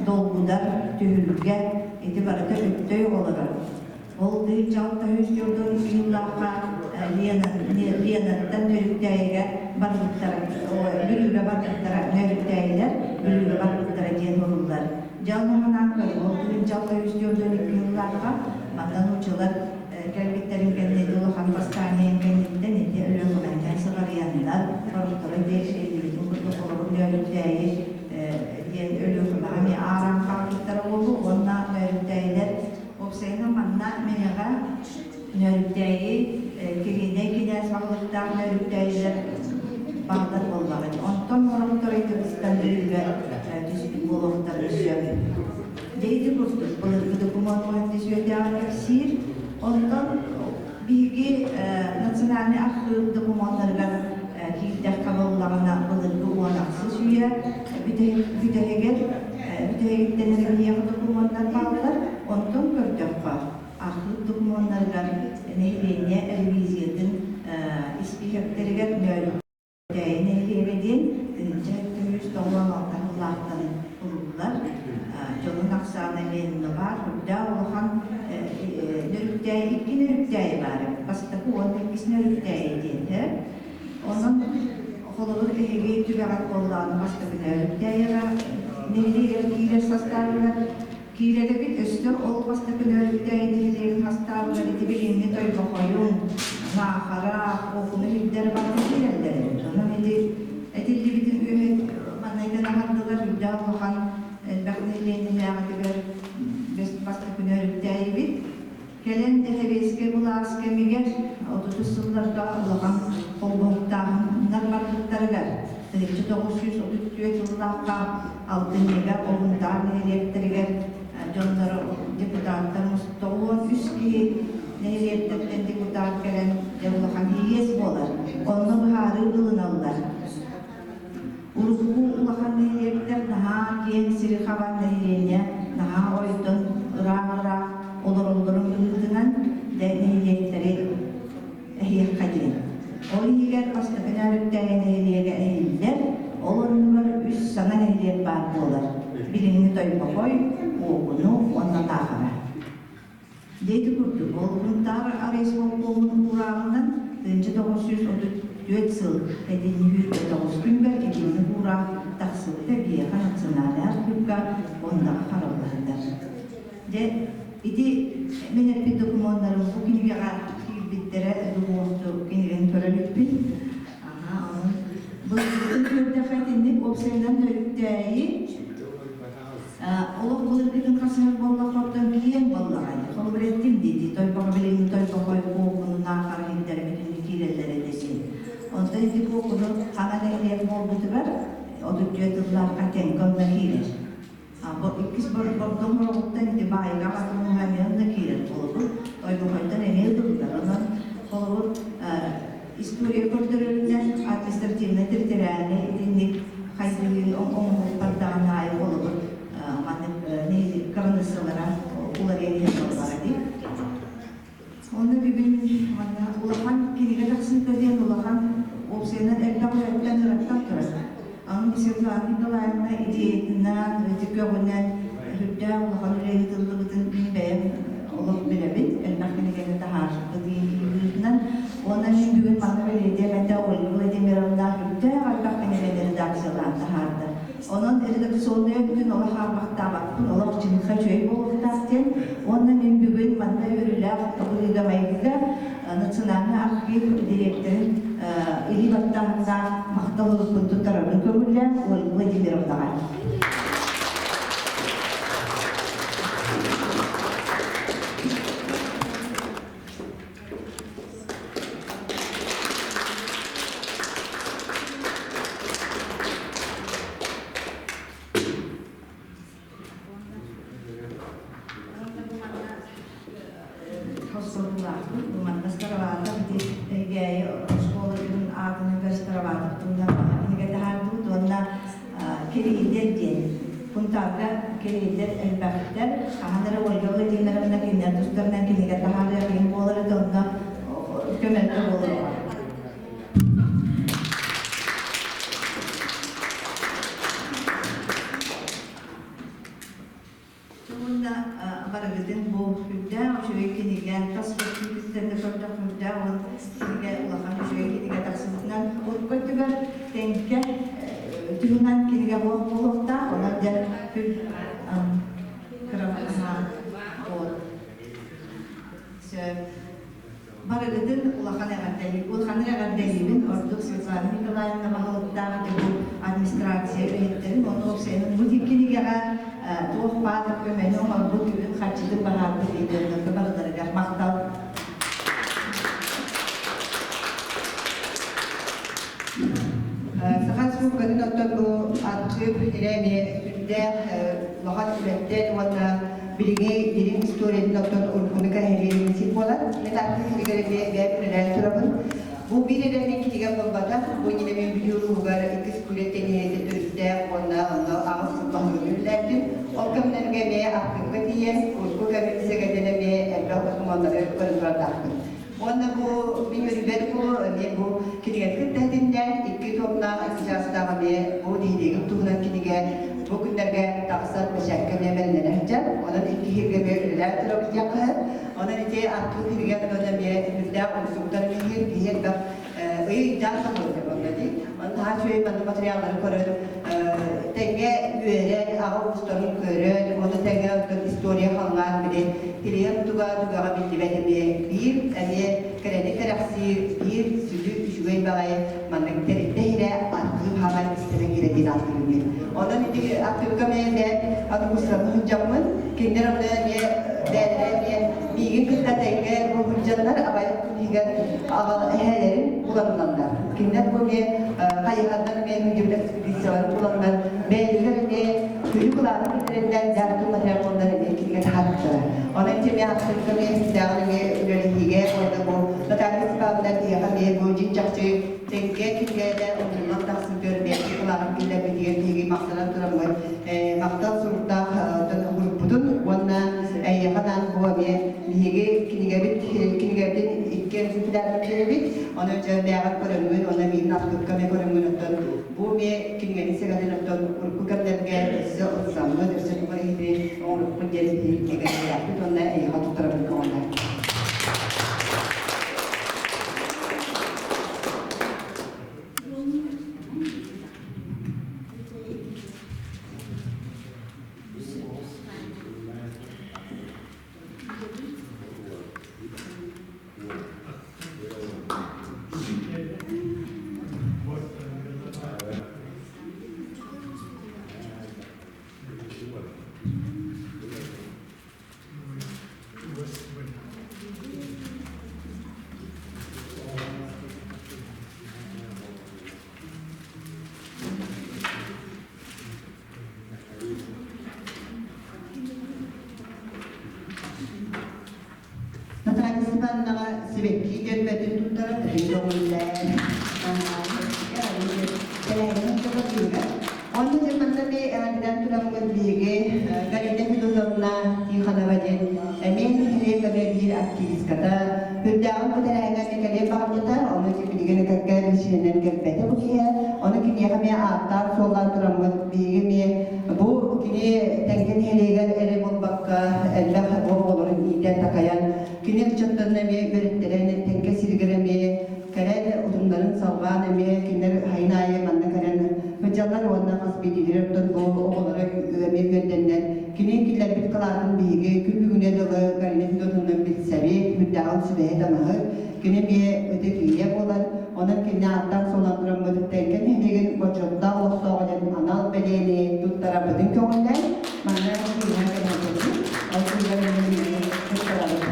Долгудар, Түһүлгэ ити барыта Өттөй оҕолоро. Ол тыһыынча 604 ыһыллаахха Ленаттан Нөрүктээйигэ барбыттара, Бүлүүгэ барбыттара, Нөрүктээйилэр Бүлүүгэ барбыттара диэн суруллар. Дьэ ону санаан көрүҥ, ол тыһыынча 604 ыһыллаахха манна нууччалар кэлбиттэрин кэннэ ити улахан бастаанньайын кэнниттэн ити Өлүөхүмэттэн сыҕарыйаннар, сорохторо ити этиллибитин курдук олору Нөөрүктээйи диэн Өлүөхүмэҕэ эмиэ аараан хаалбыттара буолуо уонна Нөөрүктээйилэр Уопсайынан манна Мэҥэҕэ Нөөрүктээйи Кириинэй кинээс баһылыктаах Нөөрүктээйилэр бааллар буоллаҕа. Онтон мороктор Кыргызстан Бүлүүгэ түспүт буолуохтарын сөп. Дьэ ити курдук былыргы докумуон сүөдээҕи кэпсиир. Онтон биһиги национальнай архыып докумуоннарыгар киирдэххэ буоллаҕына былыргы уон ахсыс үйэ бүтэһигэр бүтэһигиттэн эрэ биһиэхэ докумуоннар бааллар. Онтон көрдөххө, архыып докумуоннарыгар нэһилиэнньэ ревизиятын испииһэктэригэр Нөөрүктээйи нэһилиэгэ диэн 1996 сыллаахтан уруллар. Дьонун ахсаана эмиэ баар. Үрдээх улахан Нөрүктээйи икки Нөрүктээйи баар эбит. Бастакы уонна иккис Нөрүктээйи диэн. Онон холобур эһиги түгэҕэр буоллаҕына бастакы Нөөрүктээйиҕэ нэһилиэгэр киирэр састаабыгар киирэр эбит. Өссө ол бастакы Нөөрүктээйи нэһилиэгин састаабыгар ити билиҥҥи Тойбохойун, Наахара, Куокуну сирдэр барыта киирэллэр эбит. Онон ити этиллибитин үөһэ маннайдан аһардылар үрдээх улахан элбэх нэһилиэнньэлээҕитигэр бастакы Нөөрүктээйибит. Кэлэн дэһэбиэскэй былаас кэмигэр отутус сылларга улахан холбоһуктааһыннар барбыттарыгар 1934 сыллаахха алтынньыга Олунтаар нэһилиэктэригэр дьонноро депутаттар тоҕуон үс киһи нэһилиэктэртэн депутат кэлэн дьэ улахан иэс буолар. Онно быһаарыы ылыналлар. Урукку улахан нэһилиэктэр наһаа киэҥ сири хабан нэһилиэнньэ наһаа ойдон ыраах-ыраах олороллорун быһыытынан дэ нэһилиэктэри эһиэххэ диэн. Ол иһигэр бастакы Нөөрүктээйи нэһилиэгэ эһиллэр, ол оннугар үс саҥа нэһилиэк баар буолар. Билиҥҥи Тойбохой, Куокуну уонна Таахара. Дьэ ити курдук, ол Сунтаар райисполкомун уурааҕынан 1934 сыл этинньи 109 күнүгэр итинник уураах тахсыбыта биһиэхэ национальнай архыыпка онноҕо хараллаһытар. Дьэ, ити мин эппит докумуоннарым бу кинигэҕэ киирбиттэрэ духуосту кинигэни көрө иликпин. Аха, онон былыргытын көрдөххө итинник уопсайынан төрүттээйи Олох былыргытын хасыһар буоллаххоттон киэҥ буоллаҕай. Холобур эттим дии, Тойбохо билиҥҥи Тойбохой куокунунаах хара иһиттэрэ бүтүннүү киирэллэр этэ син. Онтон ити куокуну хаҥа нэһилиэк буолбутугар 34 тыллаахха тэҥкэ онно киирэр. Бу иккис бордоҥ хороҕуттан ити баайга хатыммыһа эмиэ онно киирэр. Холобур, Тойбохойтон эмиэ ылыллар. Онон холобур история көрдөрөрүнэн административнай-территориальнай итинник хайдыы оҥоһуллардаҕын аайы холобур маннык кыраныыссалара уларыйан иһэр буоллаҕа дии. Онно бүгүн манна улахан кинигэ тахсыыта диэн улахан уопсайынан элбэх үлэттэн ыраттан турар. Аны Светлана Николаевна идеятынан, көҕүнэн үрдээх улахан үлэ ыытыллыбытын мин бэйэм олох билэбин, элбэх кинигэни таһаарбыт быһыытынан. Уонна мин бүгүн манна бэлиэтиэм этэ Ольга Владимировна үрдээх элбэх кинигэни редакциялаан таһаарда. Онон редакционнай өттүн олох аарбахтаабаппын, олох чыҥха үчүгэй буолуохтаах диэн. Уонна мин бүгүн манна үөрүүлээх быһыыга-майгыга Национальнай архив дириэктэрин илии баттааһыннаах махтал ылыппын туттарарын көҥүллээн Ольга Владимировнаҕа. хос солуулаахпын. Бу манна Староватов ити Эһигээйи оскуолатын аатын ыгар Староватов туһунан кинигэ таһаардыбыт уонна Кириидэр диэн Кунтаарга кириидэр элбэхтэр. Хаһан эрэ Ольга Владимировна кинилэр тустарынан кинигэ таһаарыах иһин буолар этэ, онно көмөлтө буолуоҕа. Уонна барыгытын бу үрдээх үчүгэй кинигэ тас көстүүтүттэн да көрдөххө үрдээх ол кинигэ улахан үчүгэй кинигэ тахсыбытынан урукку өттүгэр Тэҥкэ туһунан кинигэ буох буолуохтаах онон дьэ кыра вот сөп Барыгытын улахан эҕэрдэлии, улаханнык эҕэрдэлиибин ордук Светлана Николаевна баһылыктаах бу администрация үлэһиттэрин уонна уопсайынан бу кинигэҕэ туох баар көмөнү оҥорбут үбүн-харчытын баһаарбыт регионнарга барыларыгар махтал. Саха Республикатын оттон бу архыып ирэ эмиэ сүрдээх улахан үлэттэн уонна билиҥҥи дириҥ историятын оттон уруккуну кэрэһэлиирин сир буолар. Мин архыып сиригэр эмиэ бэйэм үлэлээн турабын. Бу биир эрэ мин кинигэм буолбатах, бу иннинэ мин Бүлүү улууһугар иккис кулет тэнийэтин төрүттээх уонна онно аҕыс сыл баһылыгын үлэлээбитим. Ол кэмнэргэ эмиэ архыыпка тиийэн, урукку кэми сэгэтэн эмиэ элбэх докумуоннары көрөн турардаахпын. Уонна бу мин үөрүүбэр бу эмиэ бу кинигэни кытта этиннээн икки томнаах, икки чаастаах эмиэ бу нэһилиэгим туһунан кинигэ бу күннэргэ тахсар бэчээккэ эмиэ бэлэмнэнэ сылдьар. Онон икки иһиргэ эмиэ үлэлээн турабыт диэххэ сөп. Онон ити архыып кинигэ онон эмиэ сүрдээх умсугутар киһи киһи элбэх ый ыйдаах да буолар онно дии. Онон наһаа үчүгэй маннык материаллары көрөн тэҥҥэ үөрэн, аҕа уустарын көрөн, ону тэҥэ история халлаан били Тириэм туга түгэҕэ биллибэт эмиэ биир эмиэ кэрэни кэрэхсиир биир сүдү үчүгэй баҕайы маннык тэрилтэ иһирэ архыып хааман истэрэ киирэ диэн ааттыыбын мин. Онон ити архыыпка эмиэ бэйэм аны курсаны сылдьаммын, кинилэр онно эмиэ бэйэлэрэ эмиэ миигин кытта тэҥҥэ бу сылдьаннар абай күнүгэр аҕа эһээлэрин буланнаннар. Кинилэр бу эмиэ хайыһардан эмиэ мүнньүбүт экспедицияларын буланнар бэйэлэригэр эмиэ күлү кылааны киллэрэннэр дьаартын материаллар эмиэ кинигэ таһаарбыттара. Онон ити эмиэ ахсынка эмиэ сүрдээҕин эмиэ үлэлэһиигэ уонна бу Наталья Степановна биһиэхэ эмиэ бу дьиҥ-чахчы тэҥҥэ кинигэлэр умнуллан тахсыбытыгар бэйэбит кылаанын киллэрбитигэр биһиги махтанан тураммыт махтал суруктаах группутун уонна эйиэхэ анаан бу эмиэ биһиги кинигэбит кинигэбитин икки экземплярын биэрэбит. Ону дьэ бэйэҕэр көрөҥҥүн уонна миигин архыыпка эмиэ көрөҥҥүн оттон бу эмиэ кинигэни сэгэтэн оттон урукку кэмнэргэ өссө ылсаммыт, өссө тугу иһити оҥорукпут диэн биһиги кинигэлээхпит уонна эйиэхэ туттарабыт көҕүлээн. Наталья Степановнаҕа сибэкки дьөрбөтүн туттаран көҕүллээн тэрээһин туһатыыга. Онно дьэ манна би эҕэрдэлээн тураммыт биһиги Галина Федотовна Тихонова диэн эмиэ нэһилиэк эмиэ биир активистката үрдээҕин бу тэрээһиҥҥэ эмиэ кэлиэн баҕарбыта, ону билигин кэккэ биричиинэнэн кэлбэтэ бу киһи. Ону киниэхэ эмиэ ааттаан-суоллаан тураммыт биһиги эмиэ бу кини Тэҥкэ нэһилиэгэр эрэ буолбакка элбэх оҕолорун иитэн-такайан кини ыччаттарын эмиэ үөрэттэрэн Тэҥкэ сиригэр эмиэ кэлэн утумнарын салҕаан эмиэ кинилэр сайын аайы манна кэлэн сылдьаллар уонна хас биирдиилэрэ оттон бу оҕолоро эмиэ үөрдэннэр кини киллэрбит кылаатын биһиги күн бүгүнэ дылы Галина Федотовна билсэбит, үрдээҕин сүбэһит-амаһыт, кини эмиэ ытык ийэ буолар, онон кинини ааттаан суоллаан тураммыт Тэҥкэ нэһилиэгин бочуоттаах олохтооҕо диэн анал бэлиэни туттарарбытын көҕүлээн, манна киинэ кэлэн ол туһугар туттарабыт.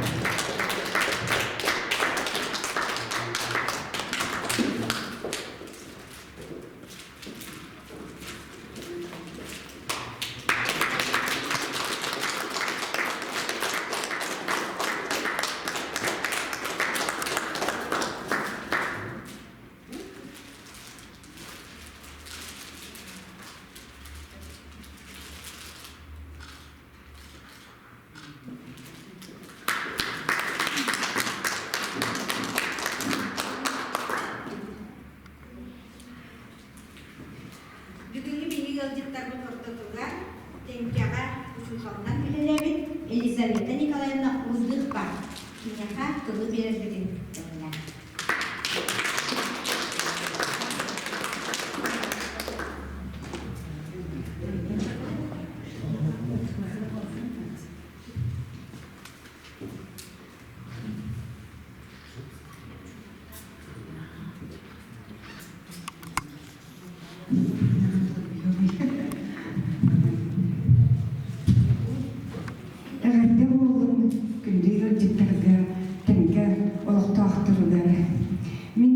тылы биэрэрбитин көҥүлээн. Эҕэрдэ буоллун күндү ыалдьыттарга, Тэҥкэ олохтоохторугар. Мин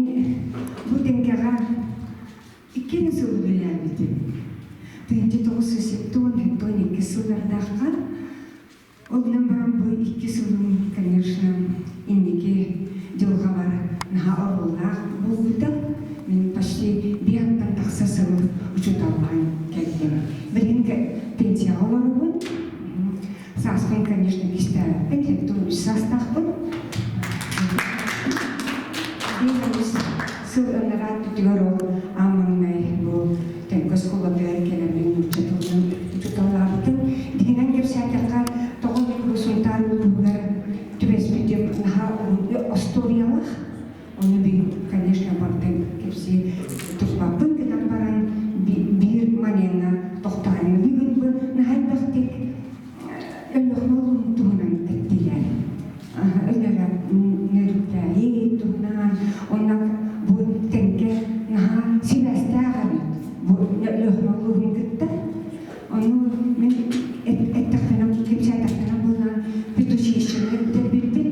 бу Тэҥкэҕэ икки эрэ сыл үлэлээбитим. 1972 сыллардаахха Ол гынан баран бу икки сылым, конечно, инники дьылҕабар наһаа оруоллаах буолбута. Мин почти биэттэн тахса сыл учууталлаан кэллим. Билигин пенсияҕа олоробун. Сааспын, конечно, кистээбэппин, 73 саастаахпын. Биир сыл ынараа өттүгэр ол аан маҥнай бу Тэҥкэ оскуолатыгар кэлэммин нуучча тылынан учууталлаабытым. Дигинэн кэпсээтэххэ, тоҕо мин бу Сунтаар улууһугар түбэспитим наһаа остуоруйалаах. Ону би, конечно, бартын кэпсии турбаппын гынан баран биир момеҥҥа тохтоон бүгүн бу наһаа элбэхтик Өлүөхүмэ улууһун туһунан эттилэр. Өлөрө нөрүктээйи туһунан онно бу тэҥкэ наһаа сибээстээх эбит бу Өлүөхүмэ улууһун кытта. Ону мин эттэхпинэ кэпсээтэхпинэ буолан педучилищены бүтэрбиппит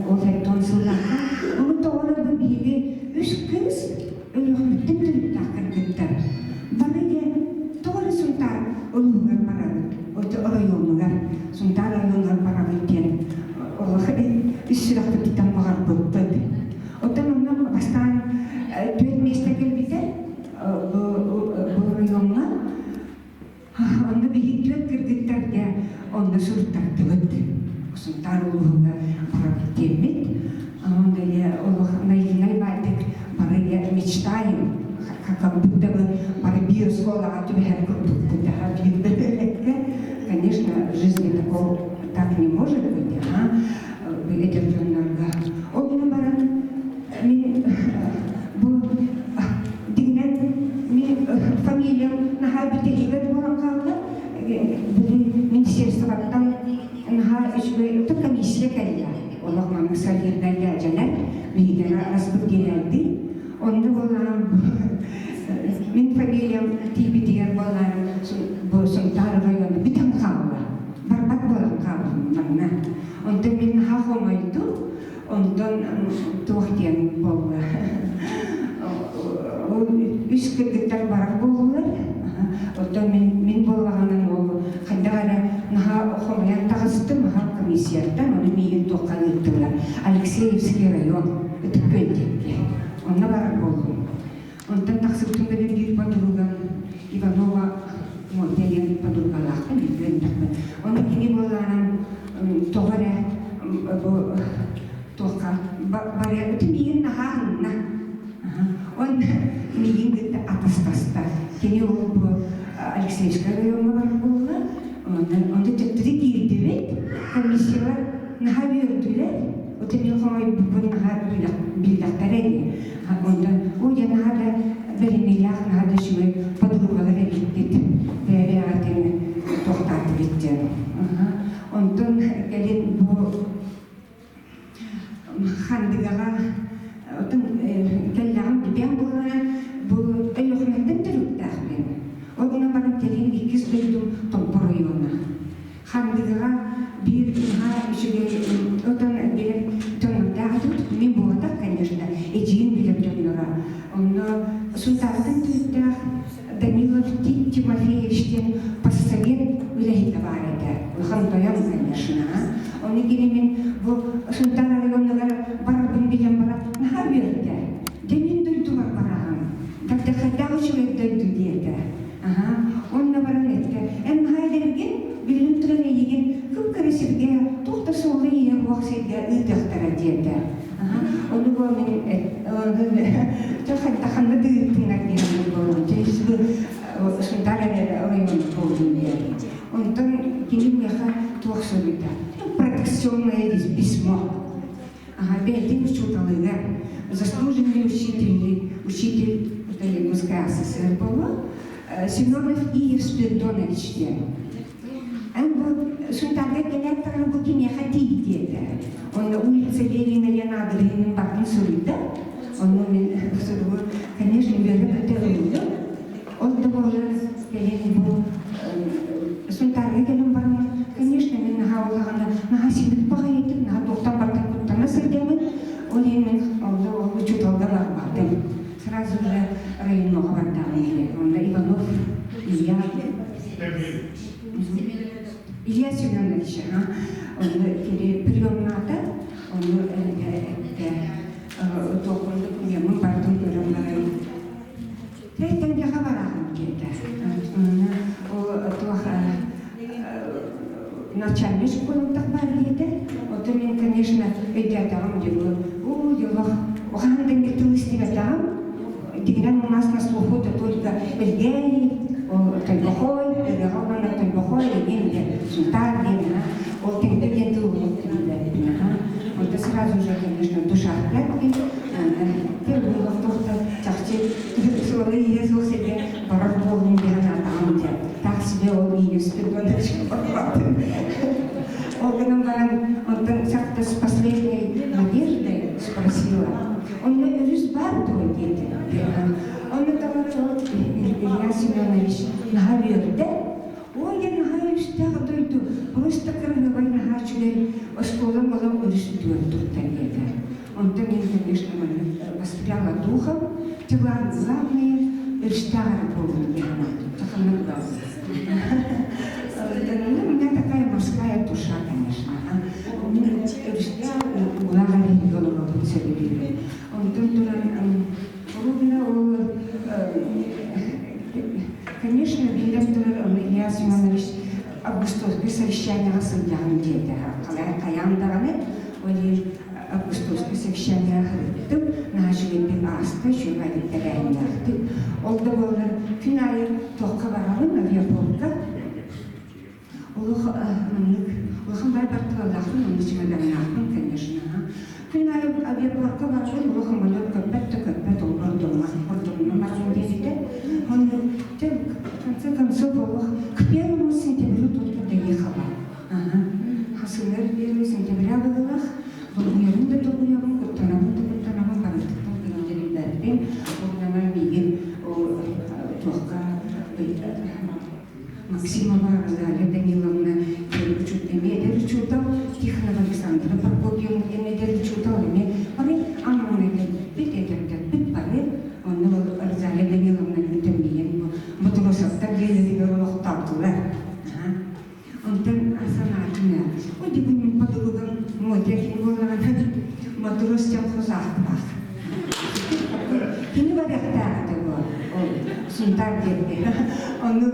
ол эттон сыллаахха. Ону тоҕо эрэ бу биһиги үс кыыс Өлүөхүмэттэн төрүттээх кыргыттар бары дьэ тоҕо эрэ Сунтаар улууһугар барабыт, оройуонугар, Сунтаар оройуонугар барабыт диэн олох ис сүрэхпититтэн баҕарбыппыт. Оттон онно бастаан түөрт миэстэ кэлбитэ бу оройуоҥҥа. Онно биһиги түөрт кыргыттар дьэ онно суруттардыбыт. Сунтаар улууһугар барабыт диэммит. Онно дьэ олох наивнай баайдык бары дьэ мечтаем, как будто бы бары биир оскуолаҕа түбэһэр курдукпут аха биир бөһүөлэккэ. Конечно, в жизни такого так не может быть, ага, эдэр дьоннорго. Ол гынан баран мин бу дигинэн мин фамилиям наһаа бүтэһигэр буолан хаалла. Бүгүн министерствоттан наһаа үчүгэй комиссия кэллэ. Олох маннык солиднай дьээдьэлэр биһигини распределяйды. Онно буолаан мин фамилиям тиийбитигэр буолаан бу Сунтаар району бүтэн хаалла. Барбат буолан хааллым манна. Онтон мин наһаа хомойдум. Онтон туох диэн буолла үс кыргыттар барар буоллулар. Оттон мин, мин буоллаҕынан ол хайдах эрэ наһаа хомуйан таҕыстым, аһа комиссияттан, ону миигин туохха ыыттылар. Алексеевский район, Ытык Күөл диэки. Онно барар буоллум. Онтон тахсыбытым гына биир подругам Иванова Мотя диэн подругалаахпын, билбэтэхпин. Ону кини буоллаҕынан тоҕо эрэ бу туохха барыабытын миигин наһаа аһынна. Онно миигин кытта атастаста. Кини ол бу Алексеевскай райоҥҥа барар буолла. Онно төттөрү киирдибит. Комиссиялар наһаа үөрдүлэр. Ото мин хомойбуппун наһаа биллэхтэрэ дии. Онтон оо дьэ наһаа да бэриниилээх наһаа да үчүгэй подругалар эбиккит. Бэйэ-бэйэҕитин туохтаатыбыт диэн. Онтон кэлин бу Хандыгаҕа отон кэллэҕим бүтэн буолан бу Өлүөхүмэттэн төрүттээхпин. Ол гынан баран кэлин иккис дойдум Томпо оройуона. Хандыгаҕа биир наһаа үчүгэй отон билэр дьоннордоох этибит. Мин буолбатах, конечно, эдьиийим билэр дьонноро. Онно Сунтаартан төрүттээх Данилов Тит Тимофеевич диэн поссовет үлэһитэ баар этэ. Улахан тойон, конечно. Ону кини мин бу Сунтаар оройуонугар барарбын билэн баран наһаа үөрдэ. Дьэ мин дойдубар бараҕын. Дагдахайдаах үчүгэй дойду диэтэ. Аһа, онно баран эттэ, эн наһаа эдэргин, биллэн турар эйигин кып-кыра сиргэ, туох да суола-ииһэ суох сиргэ ыытыахтара диэтэ. Аһа, ону бу мин ханна да ыыттыннар диэн буолуом. Бу Сунтаар эрэ оройуон буоллун диэн. Онтон кини миэхэ туох суруйда? Протекционное письмо. Бэйэтин учууталыгар заслуженный учитель, учитель Якутской СССР буолла, Семенов Иев Спиридонович диэн. Эн бу Сунтаарга кэлээт даҕаны бу киниэхэ тиий диэтэ. Онно улица Ленина диэн аадырыһын батын суруйда. Онно мин суругу, конечно, үөрэ-көтө ыллым. Ол да буоллар кэлин бу Сунтаарга кэлэн бараммын, конечно, мин наһаа улаҕана, наһаа симик баҕайытык, наһаа туохтан бартан куттана сылдьаммын, ол иһин мин онно ол учууталга барбатым. Сразу же районноҕа бардаҕым иһэ. Онно Иванов Илья Илья Семенович, онно кини приемнаата, онно эттэ туохпун докумеммун барытын көрөн баран Тэҥкэҕэ бараҕын диэтэ. Онно ол туох начальник школаттах бар диэтэ. Оттон мин, конечно, өйдөөтөҕүм дьылы. Оо, дьолох, хаһан да тыл истибэтэҕим. Дигинэн у нас на слуху то только Элгээйи, ол Тойбохой, Ырыаҕа уонна Тойбохой диэн диэн Сунтаар диэн, ол Тэҥкэ диэн тыл билбэппин. Онто сразу же, конечно, душа в Чахчы суолу иһэ суох сиргэ барар буоллум диэн аатаҕым дьэ. Так себе ол ииспит Ол гынан баран, онтон сахта с последней надеждой спросила, онно өрүс бар дуо диэтэ. Онно таҥара Илья Семенович наһаа үөрдэ. Ой, я наһаа өрүстээх дойду, просто кырыһыбай наһаа үчүгэй оскуолам олох өрүс үтүөр турта диэтэ. Онтон мин, конечно, маннык воспряла духом, тела главное, өрүстээҕэр буолун диэн саханнык да. Ну, у меня такая морская душа, конечно. Өрүстээх уулаах эриһигэ олоробун сөбүлүүбүн. Онтон туран, ровно ол, конечно, биллэн турар, Илья Семенович августовскай совещанияҕа сылдьаҕын диэтэ. Хайаан даҕаны, ол августовскай совещанияҕа сырыттым, наһаа үчүгэйдик ааста, үчүгэй тэрээһиннээхтик. Ол да буоллар күн аайы туохха барабын, авиапортка. Олох маннык улахан бай бартыбаллаахпын, онно чемоданнаахпын, конечно. Күн аайы авиапортка барабын, олох самолет көппөт да көппөт, ол бордоҥҥа, бордоҥҥа барабын диэбитэ. Онно в конце концов олох к первому сентябрю только доехала. Хасыгар первый сентября быһыылаах, долгуйабын да долгуйабын, куттанабын да куттанабын, барытыттан гынан дьэрийбэппин. Ол миигин туохха Максимова Розалия Даниловна диэн эмиэ эдэр учуутал, Тихонова Александра Прокопьевна диэн эдэр учуутал эмиэ бары анаан бит эдэрдэрбит бары онно Розалия Даниловна бүтэммийэн Ботуросовтар дьиэлэригэр олохтоотулар. Онтон санаатым ой бүгүн мин подругам Мотя кини буоллаҕына матрос диэн хос ааттаах. Кини барыахтаах этэ буо ол Сунтаар диэки. Ону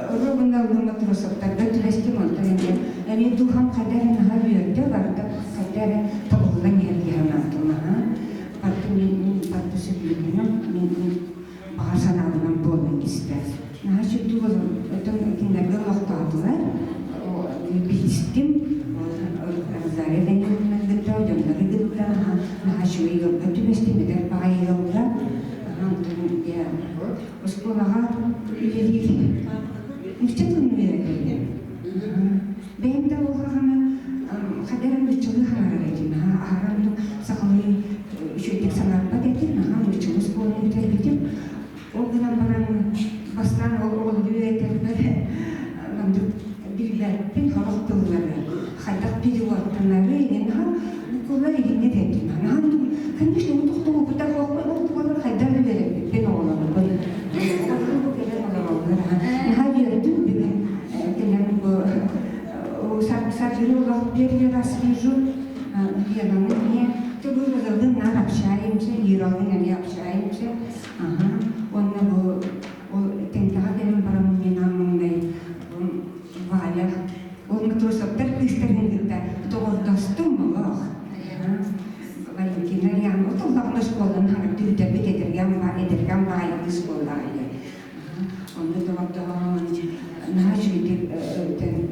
ровно ону матросовтарга түбэстим онтон эмиэ эмиэ духам хайда эрэ наһаа үөрдэ барда хайда эрэ табыллан иһэр дии санаатым аһа. Барты мин барты сөбүлүүбүнэн мин баҕа санаабынан буолан истэ. Наһаа үчүгэй буолан, оттон кинилэргэ олохтоотулар. Билистим. Розалия Даниловна кытта, дьоннору кытта наһаа үчүгэй ыалга түбэстим, эдэр баҕайы ыалга. Онтон оскуолаҕа үлэлиир нуучча тылын үөрэтэллэр. Бэйэм да буоллаҕына, хайдах эрэ нууччалыы хаҥарар этим. Аһара оннук сахалыы үчүгэйдик санаабат этим. Наһаа нууччалыы оскуоланы бүтэрбитим. Ол гынан баран, бастаан ол оҕолору үөрэтэрбэр маннык билбэппин сорох тыллары, хайдах переводтанары иҥин наһаа буквалар иһиннэр этим. Наһаа конечно, ол тохтообута ол тугунан хайдах үөрэппиппин оҕолорбун. Оҕолорум бу кэлэн олороллор. Наһаа үөрдүм бүгүн кэлэн бу Саргыны олох первый раз вижу. Ленаны эмиэ Төгүрүллүн наар общаемся, Иралын эмиэ общаемся. Аха. Уонна бу ол Тэҥкэҕэ кэлэн баран мин маҥнай Валя ол Матросовтар кыыстарын кытта доҕордостум олох. Валентина Рианова тыллаҕына оскуоланы хаҥатты бүтэрбит эдэргэн эдэргэн баайы кыыс буоллаҕа Онно доҕордоһон наһаа үчүгэйдик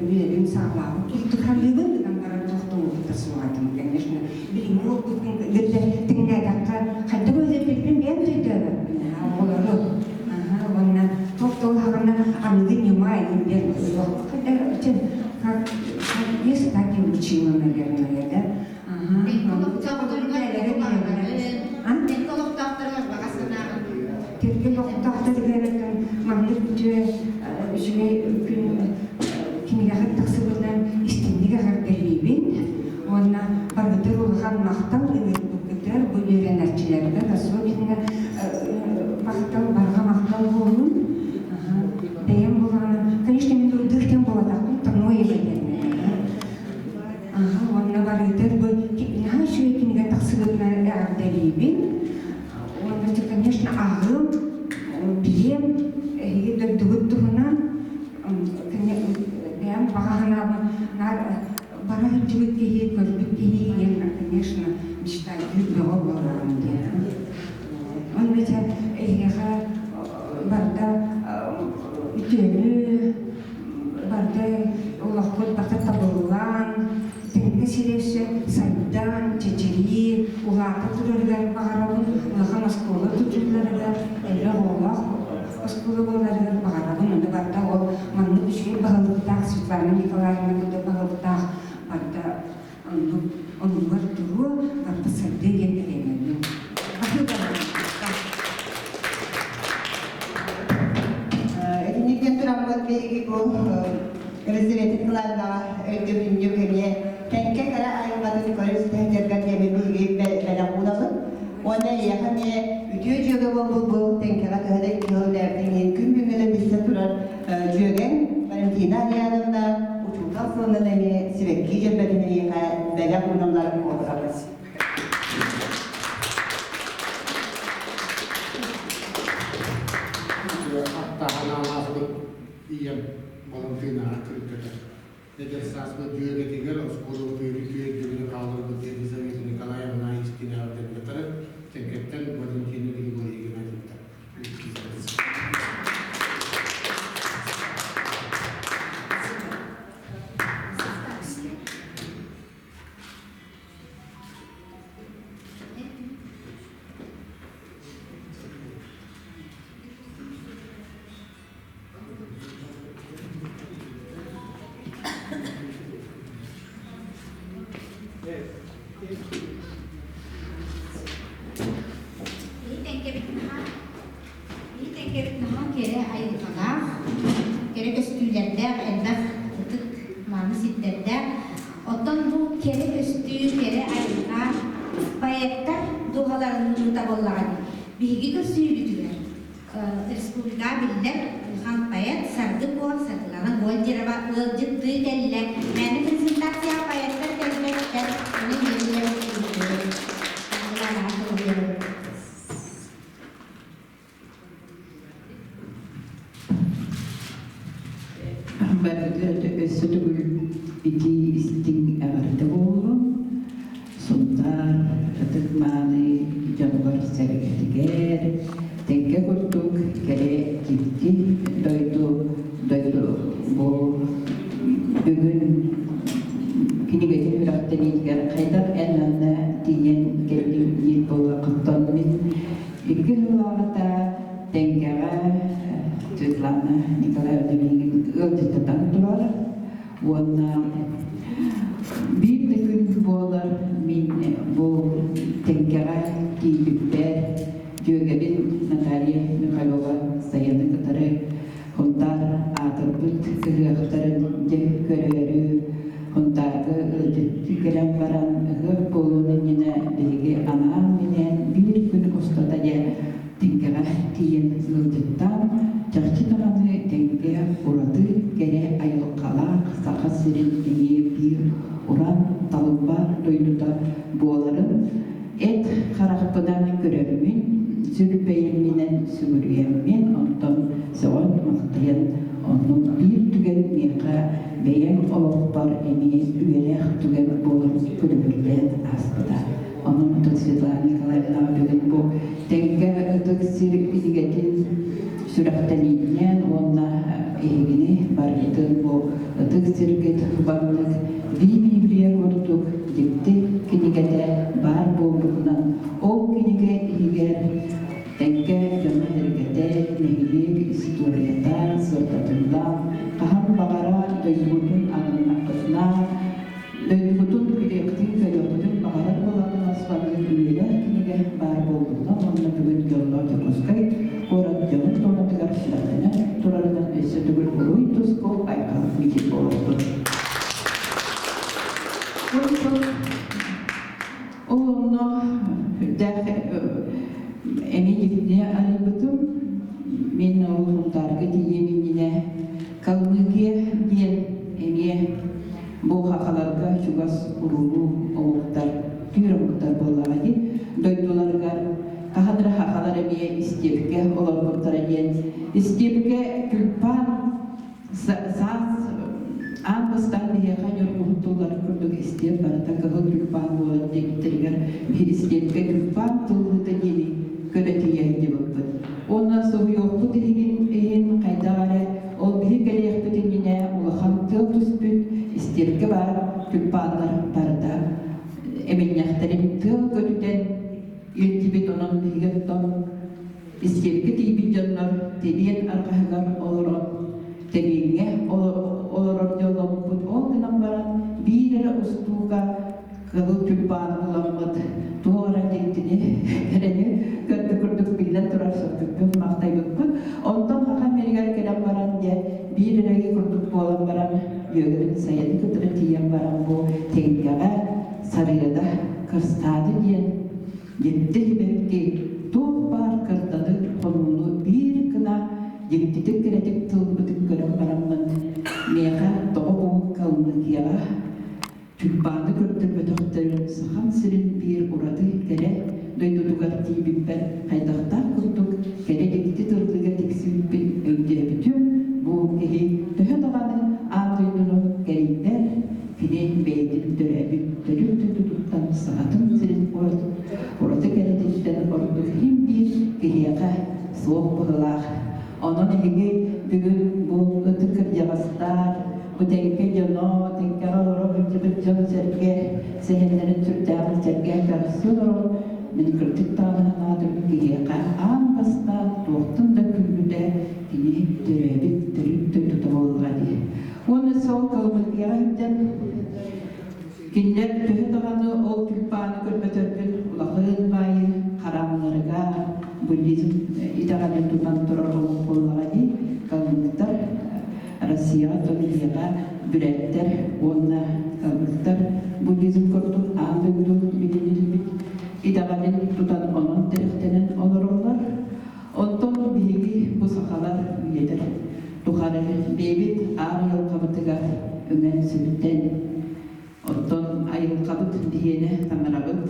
үлэбин саҕалаабыт курдук саныыбын гынан баран тохтообут да суох этим, конечно. Билиҥҥи уолбутун кытта тэҥнээтэххэ, хайдах үөрэппиппин бэйэм да өйдөөбөппүн. Оҕолору уонна туох да улаҕана аныгы ньыма эҥин диэн суох. Как есть, так и учила, наверное, да? Тэҥкэ олохтоохторугар маннык үтүө үчүгэй күн кинигэҕэ тахсыбытынан истиҥник эҕэрдэлиибин уонна барытыгар улахан махтал ыҥырбыккытыгар бу үөрэнээччилэрбэр особенно махтал барҕа махтал буоллун. Бэйэм булаҕына, конечно, мин урдук кэм буолатахпын тоҥуо Уонна барытыгар бу наһаа үчүгэй кинигэ тахсыбытынан эҕэрдэлиибин. Уонна, конечно, аҕым, билиэм, эһиги дойдугут туһунан бэйэм баҕа санаабын наар бара сылдьыбыт киһи, көрбүт киһи диэн, конечно, мечтайдыыр бөҕө буоллаҕым диэн. Уонна дьэ эһиэхэ барыта үтүөнү, барыта олохпут барыта табыллан, тэҥҥэ сири өссө сайдан, чэчирии, улаата турарыгар баҕарабын, улахан оскуола тутулларыгар, элбэх оҕолоох оскуола буоларыгар баҕарабын. Ону барыта ол маннык үчүгэй баһылыктаах Светлана Николаевна курдук баһылыктаах барыта оннук оннугар туруо, барыта сайдыа диэн эрэнэбин. Итинник диэн тураммыт биһиги бу Елизавета Николаевнаҕа өйдөбүнньүк эмиэ Тэҥкэ кэрэ айылҕатын көрө-истэ диэми биһиги бэлэх уунабыт. Уонна эйиэхэ эмиэ үтүө дьүөгэ буолбут бу Тэҥкэҕэ төһө да икки сыл үлэлээбитиҥ иһин күн бүгүнү билсэ турар дьүөгэҥ Валентина Андриановна учуутал сылынан эмиэ сибэкки дьөрбөтүн эйиэхэ бэлэх ууналлар буолабыт. Аттаһан ийэм Балантыынаҕа кыргыта. Эдэр сааспыт дьүөгэтигэр оскуолабыт үтүө өйдөбүлү хаалларбыт Елизавета Николаевна истинэҕиттэн кытары Тэҥкэттэн Валентина Григорьевна кытта. Иһит наһаа кэрэ айылҕалаах, кэрэ көстүүлэрдээх, элбэх ытык мааны сирдэрдээх. Оттон бу кэрэ көстүү, кэрэ айылҕа поэттар дууһаларын уута буоллаҕа дии. Биһиги көрсүһүүбүтүгэр республикаҕа биллэр улахан поэт Саргы Куо Саргылана Гольдерова ыалдьыттыы кэллэ. Мээнэ презентацияҕа поэттар кэлбэттэр, ону биэрдилэр Өссө төгүл итии истиҥ эҕэрдэ буоллун. Сунтаар ытык-мааны дьонугар-сэргэтигэр тэҥкэ курдук кэрэ дьикти дойду дойду бу бүгүн кинигэтин үрэхтэниитигэр хайдах эн манна тиийэн кэллиҥ диир буоллаххыттан мин икки сыллааҕыта Тэҥкэҕэ Светлана Николаевна миигин ыалдьыттатан турар уонна биир да күн буолар мин бу Тэҥкэҕэ тиийбиппэр дьүөгэбин Наталья Михайлова Сайаны кытары Һунтаар аатырбыт ыһыахтарын дьэ көрөөрү Һунтаарга ыалдьыттыы кэлэн баран ыһыах буолуон иннинэ биһиги анаан-минээн биир күн устата дьэ Тэҥкэҕэ тиийэн ыалдьыттаан, чахчы даҕаны Тэҥкэ ураты кэрэ айылҕалаах Саха сирин эмиэ биир уран талба дойдута буоларын эт харахпынан көрөммүн, сүр бэйэмминэн сүгүрүйэммин, онтон сөҕөн-махтайан оннук биир түгэн миэхэ бэйэм олохпор эмиэ үйэлээх түгэн буолан күлүмүрдээн ааспыта. Онон Светлана Николаевнаҕа бүгүн бу Тэҥкэ ытык сир кинигэтин сүрэхтэниитинэн уонна эһигини барыгытын бу ытык сиргит барылык бии Библия курдук дьикти кинигэтэ. сырдатыллан, хаһан баҕара дойдубутун аҕыннахпытына, дойдубутун билиэхтин-көрүөхпүтүн баҕарар буоллахпытына суһаллык үйэлээх кинигэ баар буолбутунан уонна бүгүн дьоллоох Дьокуускай куорат дьонун туонатыгар сүрэхтэнэн турарынан өссө төгүл уруй-туску айхал митинг буолуохтун. Ол онно үрдээх эмиэ дьиктини арыйбытым. Мин ол Сунтаарга тиийиэм иннинэ Калмыкия диэн эмиэ бу хахаларга чугас уруулуу омуктар, түүр омуктар буоллаҕа дии, дойдуларыгар хаһан эрэ хахалар эмиэ истиэпкэ олорбуттара диэн истиэпкэ тюльпан Саас аан бастаан биһиэхэ ньургуһун тылларын курдук истиэп барыта кыһыл тюльпан буолар диэбиттэригэр биһи истиэпкэ тюльпан тыллыыта диэни көрө тиийэ сылдьыбыппыт. Уонна соһуйуохпут иһигин иһин хайдах эрэ ол биһи кэлиэхпит иннинэ улахан тыал түспүт, истиэпкэ баар тюльпаннар барыта эминньэхтэрин тыал көтүтэн илдьибит, онон биһиги оттон Истиэпкэ тиийбит дьоннор тэбиэн арҕаһыгар олорон, тэбиэҥҥэ олорор дьолломмуппут. Ол гынан баран биир эрэ устуука кыһыл тюльпан буламмыт туох эрэ дьиктини кэрэни көрдө курдук биллэн турар сөхпүппүт, махтайбыппыт. Онтон Хаха мэригэр кэлэн баран дьэ биир эрэги курдук буолан баран дьүөгэбин Сайаны кытары тиийэн баран бу Тэҥкэҕэ Сарыада Кырстаады диэн Дьикти сибэкки туох баар кырданы хонууну биир гына дьиктитик кэрэтик тылбытын көрөн бараммын, миэхэ тоҕо бу Калмыкияҕа тюльпаны көрдөрбөтөхтөрүн Сахам сирин биир ураты кэрэ дойдутугар тиийбиппэр хайдахтаах курдук кэрэ дьикти тыллыга тиксибиппин өйдөөбүтүм. Бу киһи төһө даҕаны аан дойдуну кэрийдэр, Кини бэйэтин төрөөбүт төрүт дойдутуттан Сахатын сирин ураты кэрэтиттэн ордук иһин биир киһиэхэ суох быһыылаах. Онон эһиги бүгүн бу ытык кырдьаҕастар, бу тэҥкэ дьоно, тэҥкэҕэ олоро сылдьыбыт дьон-сэргэ сэһэннэрин сүрдээҕин сэргээн көрсө олорон, мин кырдьык даҕаны санаатым киһиэхэ аан бастаан туохтан да күлбүтэ кини төрөөбүт төрүт дойдута буоллаҕа дии. Уонна сол Калмыкияҕа сылдьан кинилэр төһө даҕаны ол тюльпаны көрбөтөрбүн улахан баайы хараамнарыгар буддизм итэҕэлин тутан турар омук буоллаҕа дии калмыктар Россияҕа Томилияҕа бүрээттэр уонна калмыктар буддизм курдук аан дойду билинилбит итэҕэлин тутан онон тирэхтэнэн олороллор. Онтон биһиги бу сахалар үйэлэр тухары бэйэбит аар айылҕабытыгар үҥэн-сүктэн, оттон айылҕабыт биһиэнэ таҥарабыт,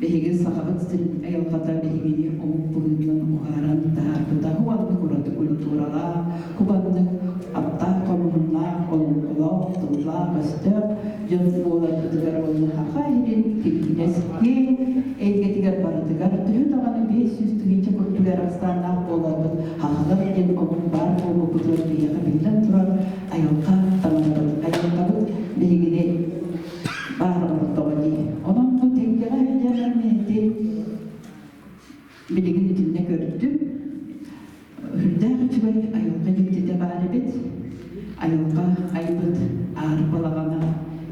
биһиги Сахабыт сирин айылҕата биһигини омук быһыытынан уһааран таһаарбыта уонна ураты культуралаах, кубаннык аптаах хомуһуннаах, олоҥхолоох, тыллаах-өстөөх дьон буоларбытыгар уонна саха иһин киргинэс киэҥ эйгэтигэр барытыгар төһө даҕаны 500 тыһыынча курдук эрэ ахсааннаах буоларбыт хахалар диэн омук баар буолбуппутугар биһиэхэ биллэн турар айылҕа таҥарабыт айылҕабыт биһигини баар оҥордоҕо дии. Онон бу тэҥкэҕэ сылдьар ити билигин итиннэ көрдүм. Үрдээх үчүгэй айылҕа дьиктитэ баар эбит. Айылҕа айбыт аар балаҕана,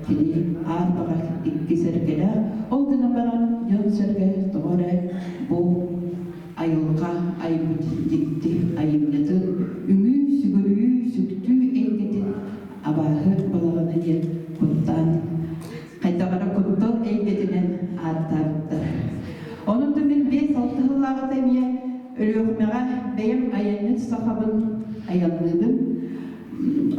кини аар баҕа икки сэргэлээх. Ол гынан баран дьон-сэргэ тоҕо эрэ бу айылҕа айбыт дьикти айымньытын үҥүү, сүгүрүйүү, сүктүү эйгэтин абааһы балаҕана диэн куттаан хайдах эрэ куттал эйгэтинэн ааттаабыттар. Онон да мин 5-6 сыллааҕыта эмиэ Өлүөхүмэҕэ бэйэм айанньыт сахабын айанныыбын.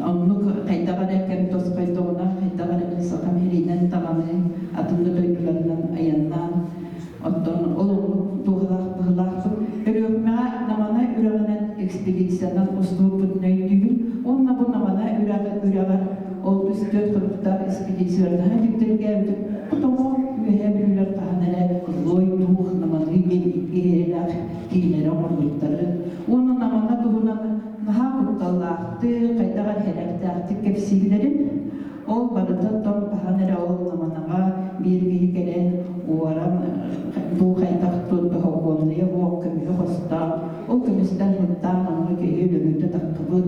Оннук хайдах эрэ кэм тосхойдоҕуна, хайдах эрэ мин сахам иһиринэн даҕаны атын да дойдуларынан айаннаан, оттон ол оннук дууһалаах быһыылаахпын. Өлүөхүмэҕэ Намана үрэҕинэн экспедициянан устубуппутун өйдүүбүн. Уонна бу Намана үрэҕэр ол үс-түөрт хонуктаах экспедициялардаһа дьиктиргээбитим. Хотоҕо Үөһээ Бүлүүлэр хаһан эрэ Злой дух Наманы диэн икки иһэрэлээх киинэлэри оҥорбуттарын уонна Намана туһунан наһаа кутталлаахтык, хайдах эрэ сэрэхтээхтик кэпсииллэрин, ол барыта оттон хаһан эрэ ол Наманаҕа биир киһи кэлэн уоран дуу хайдах тоһоҕуоннайа уох көмүһү хостоон, ол көмүстэн сыттаан онно киһи өлөрүүтэ таххыбыт.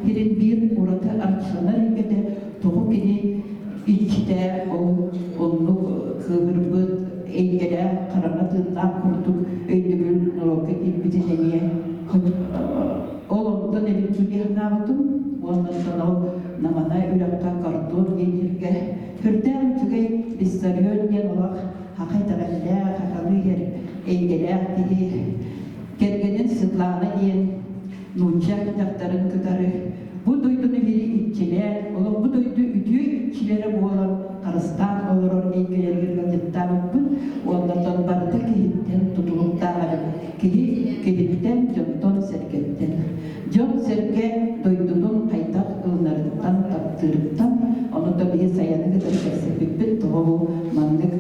сирин биир ураты арчыланар эйгэтэ тоҕо кини иччитэ ол оннук кыыһырбыт эйгэлээх хараҥа тыыннаах курдук өйдөбүл норуокка киирбитин эмиэ ол онтон эбит дии санаабытым уонна ол Намана үрэххэ кордон диэн сиргэ сүрдээх үчүгэй Виссарион диэн олох хахай итэҕэллээх, хахалыы иһэр эйгэлээх киһи кэргэнин Светлана диэн нуучча дьахтарын кытары бу дойдуну бири иччилээн, олох бу дойду үтүө иччилэрэ буолан харыстаан олорор эйгэлэригэр ыалдьыттаабыппыт уоннатан барыта киһиттэн тутулуктаах эбит. Киһи киһиттэн, дьонтон, сэргэттэн. Дьон-сэргэ дойдутун хайдах ылынарыттан, таптыырыттан, ону да биһи сайаны кытары кэпсэппиппит, тоҕо бу маннык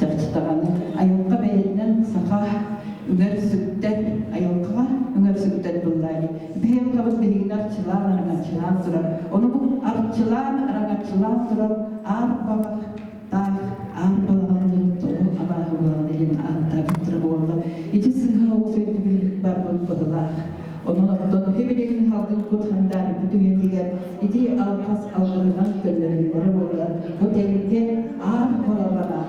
чахчы даҕаны айылҕа бэйэтинэн саха үҥэр сүктэр, айылҕаҕа үҥэр сүктэр буоллаҕа Биһи айылҕабыт биһигини арчылаан, араҥаччылаан турар. Ону бу арчылаан, араҥаччылаан турар аар баҕах таах аан балаҕаннарын тоҕо абааһы буолан иһин ааттаабыттара буолла. Ити сыыһа оҕус өйдөбүл барбыт быһылаах. Онон оттон билигин халгын кут хандаарыппыт үйэтигэр ити алҕас алгыһынан көннөрүллэрэ буоллар, бу тэҥҥэ аар балаҕана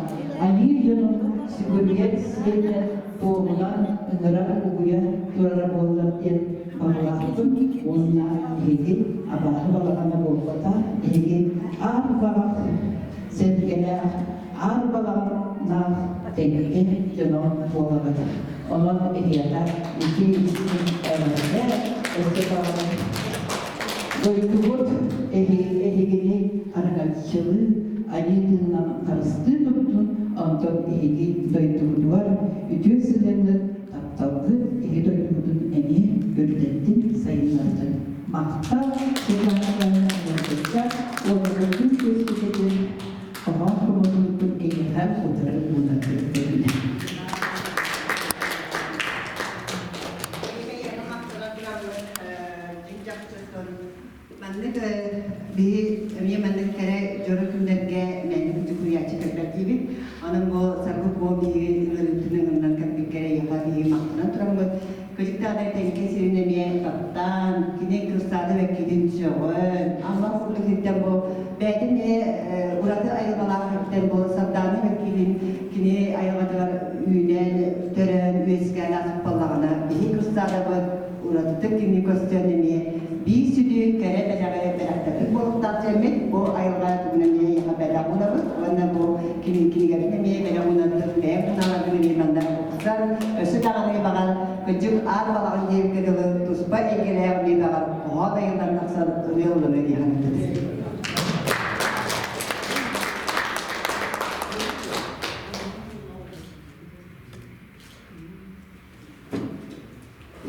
айыы дьонун сүгүрүйэр сиэнэ туомунан ыҥырар угуйа турара буоллар диэн баҕалаахпын уонна эһиги абааһы балаҕана буолбатах, эһиги аар баҕах сэргэлээх, аар балаҕаннаах тэҥҥэ дьоно буолаҕыт. Онон эһиэхэ ити эҕэрдэ өссө даҕаны дойдубут эһигини араҥаччылыы, айыы тыынынан харыстыы туттун, онтон эһиги дойдугутугар үтүө сыһыаҥҥыт, тапталгыт эһи дойдугутун эмиэ үрдэттин, сайыннардын. Махтал, Светлана Ивановна, уолларгытын күөскүтэтин, хоһоон хомуурунньукпун эйиэхэ утары уунан көрдөбүн. Маннык биһи эмиэ маннык кэрэ дьоро күннэргэ мээнэ күндү кэлбэт диибит. Онон бу Саргы Куо биһиги ыҥырыытын ыҥырынан кэлбиккэр эйиэхэ биһиги махтанан тураммыт, кыдьыктаадай тэҥкэ сирин эмиэ таптаан, кини кырсаада бэккитин сөҕөн, Амма курдук сиртэн бу бэйэтин эмиэ ураты айылҕалаах сиртэн бу Сардаана бэккитин кини айылҕатыгар үүнэн, төрөөн, үөскээн ааспаллаҕына биһи кырсаадабыт уратытык кини көстөн эмиэ биир сүдү кэрэ бэлэҕи бэлэхтэппит буолуохтаах диэммит бу айылҕа тугунан эмиэ эйиэхэ бэлэх уунабыт уонна бу кинигэбин эмиэ бэлэх уунардын бэйэм санааларбын эмиэ манна уксан өссө даҕаны баҕар кырдьык аар балаҕан диэбиккэ дылы туспа эйгэлээх эмиэ баҕар хоһоон айыллан тахсан ырыа ылланыа дии саныыбыт.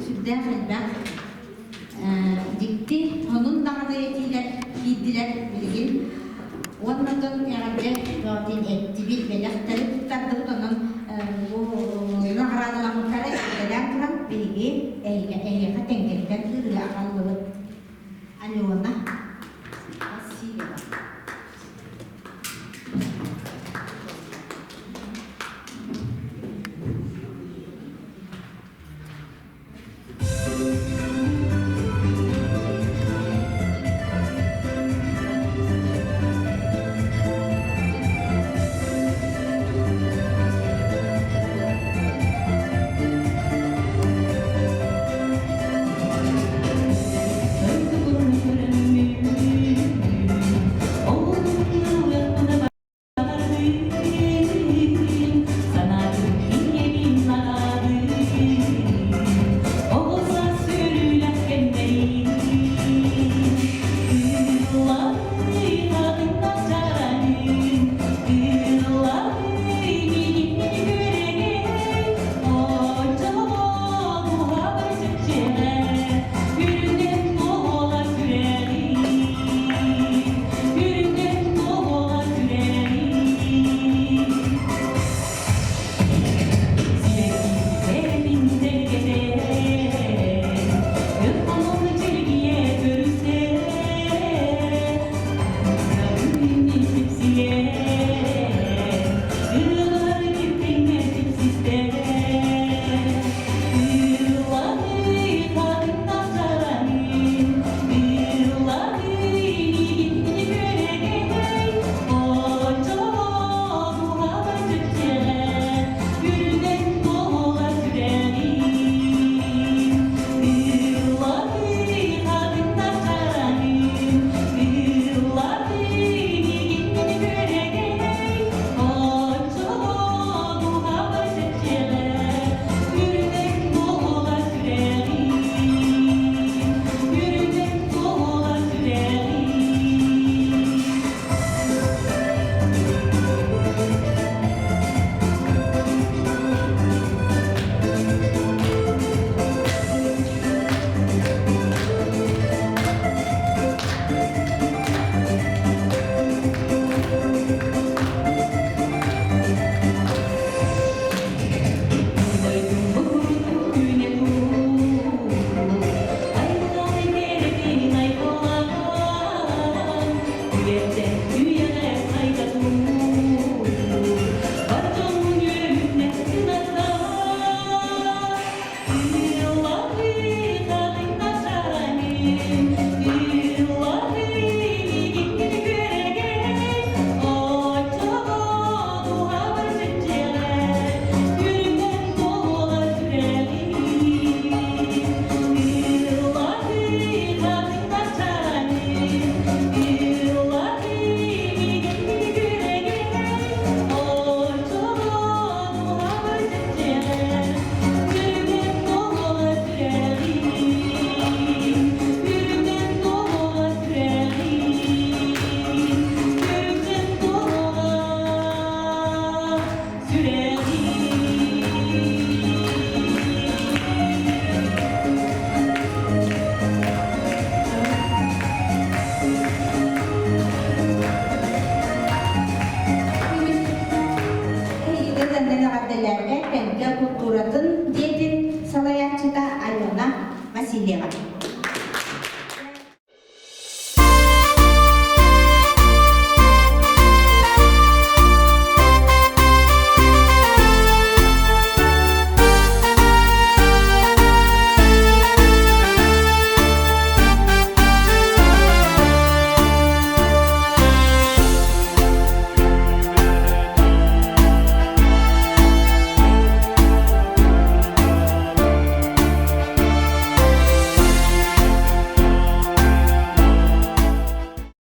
Сүрдээх элбэх дьикти сонун даҕаны этиилэр киирдилэр билигин. Уонна оттон эҕэрдэ бөҕөтүн эттибит, бэлэхтэри туттардыбыт. Онон бу наҕараадаламмыттары эҕэрдэлээн туран биһиги эһиэхэ тэҥкэттэн ырыа аҕаллыбыт. Алена Васильева. Эһигини төннөн эҕэрдэлээтэ Тэҥкэ култууратын дьиэтин салайааччыта Алена Васильева.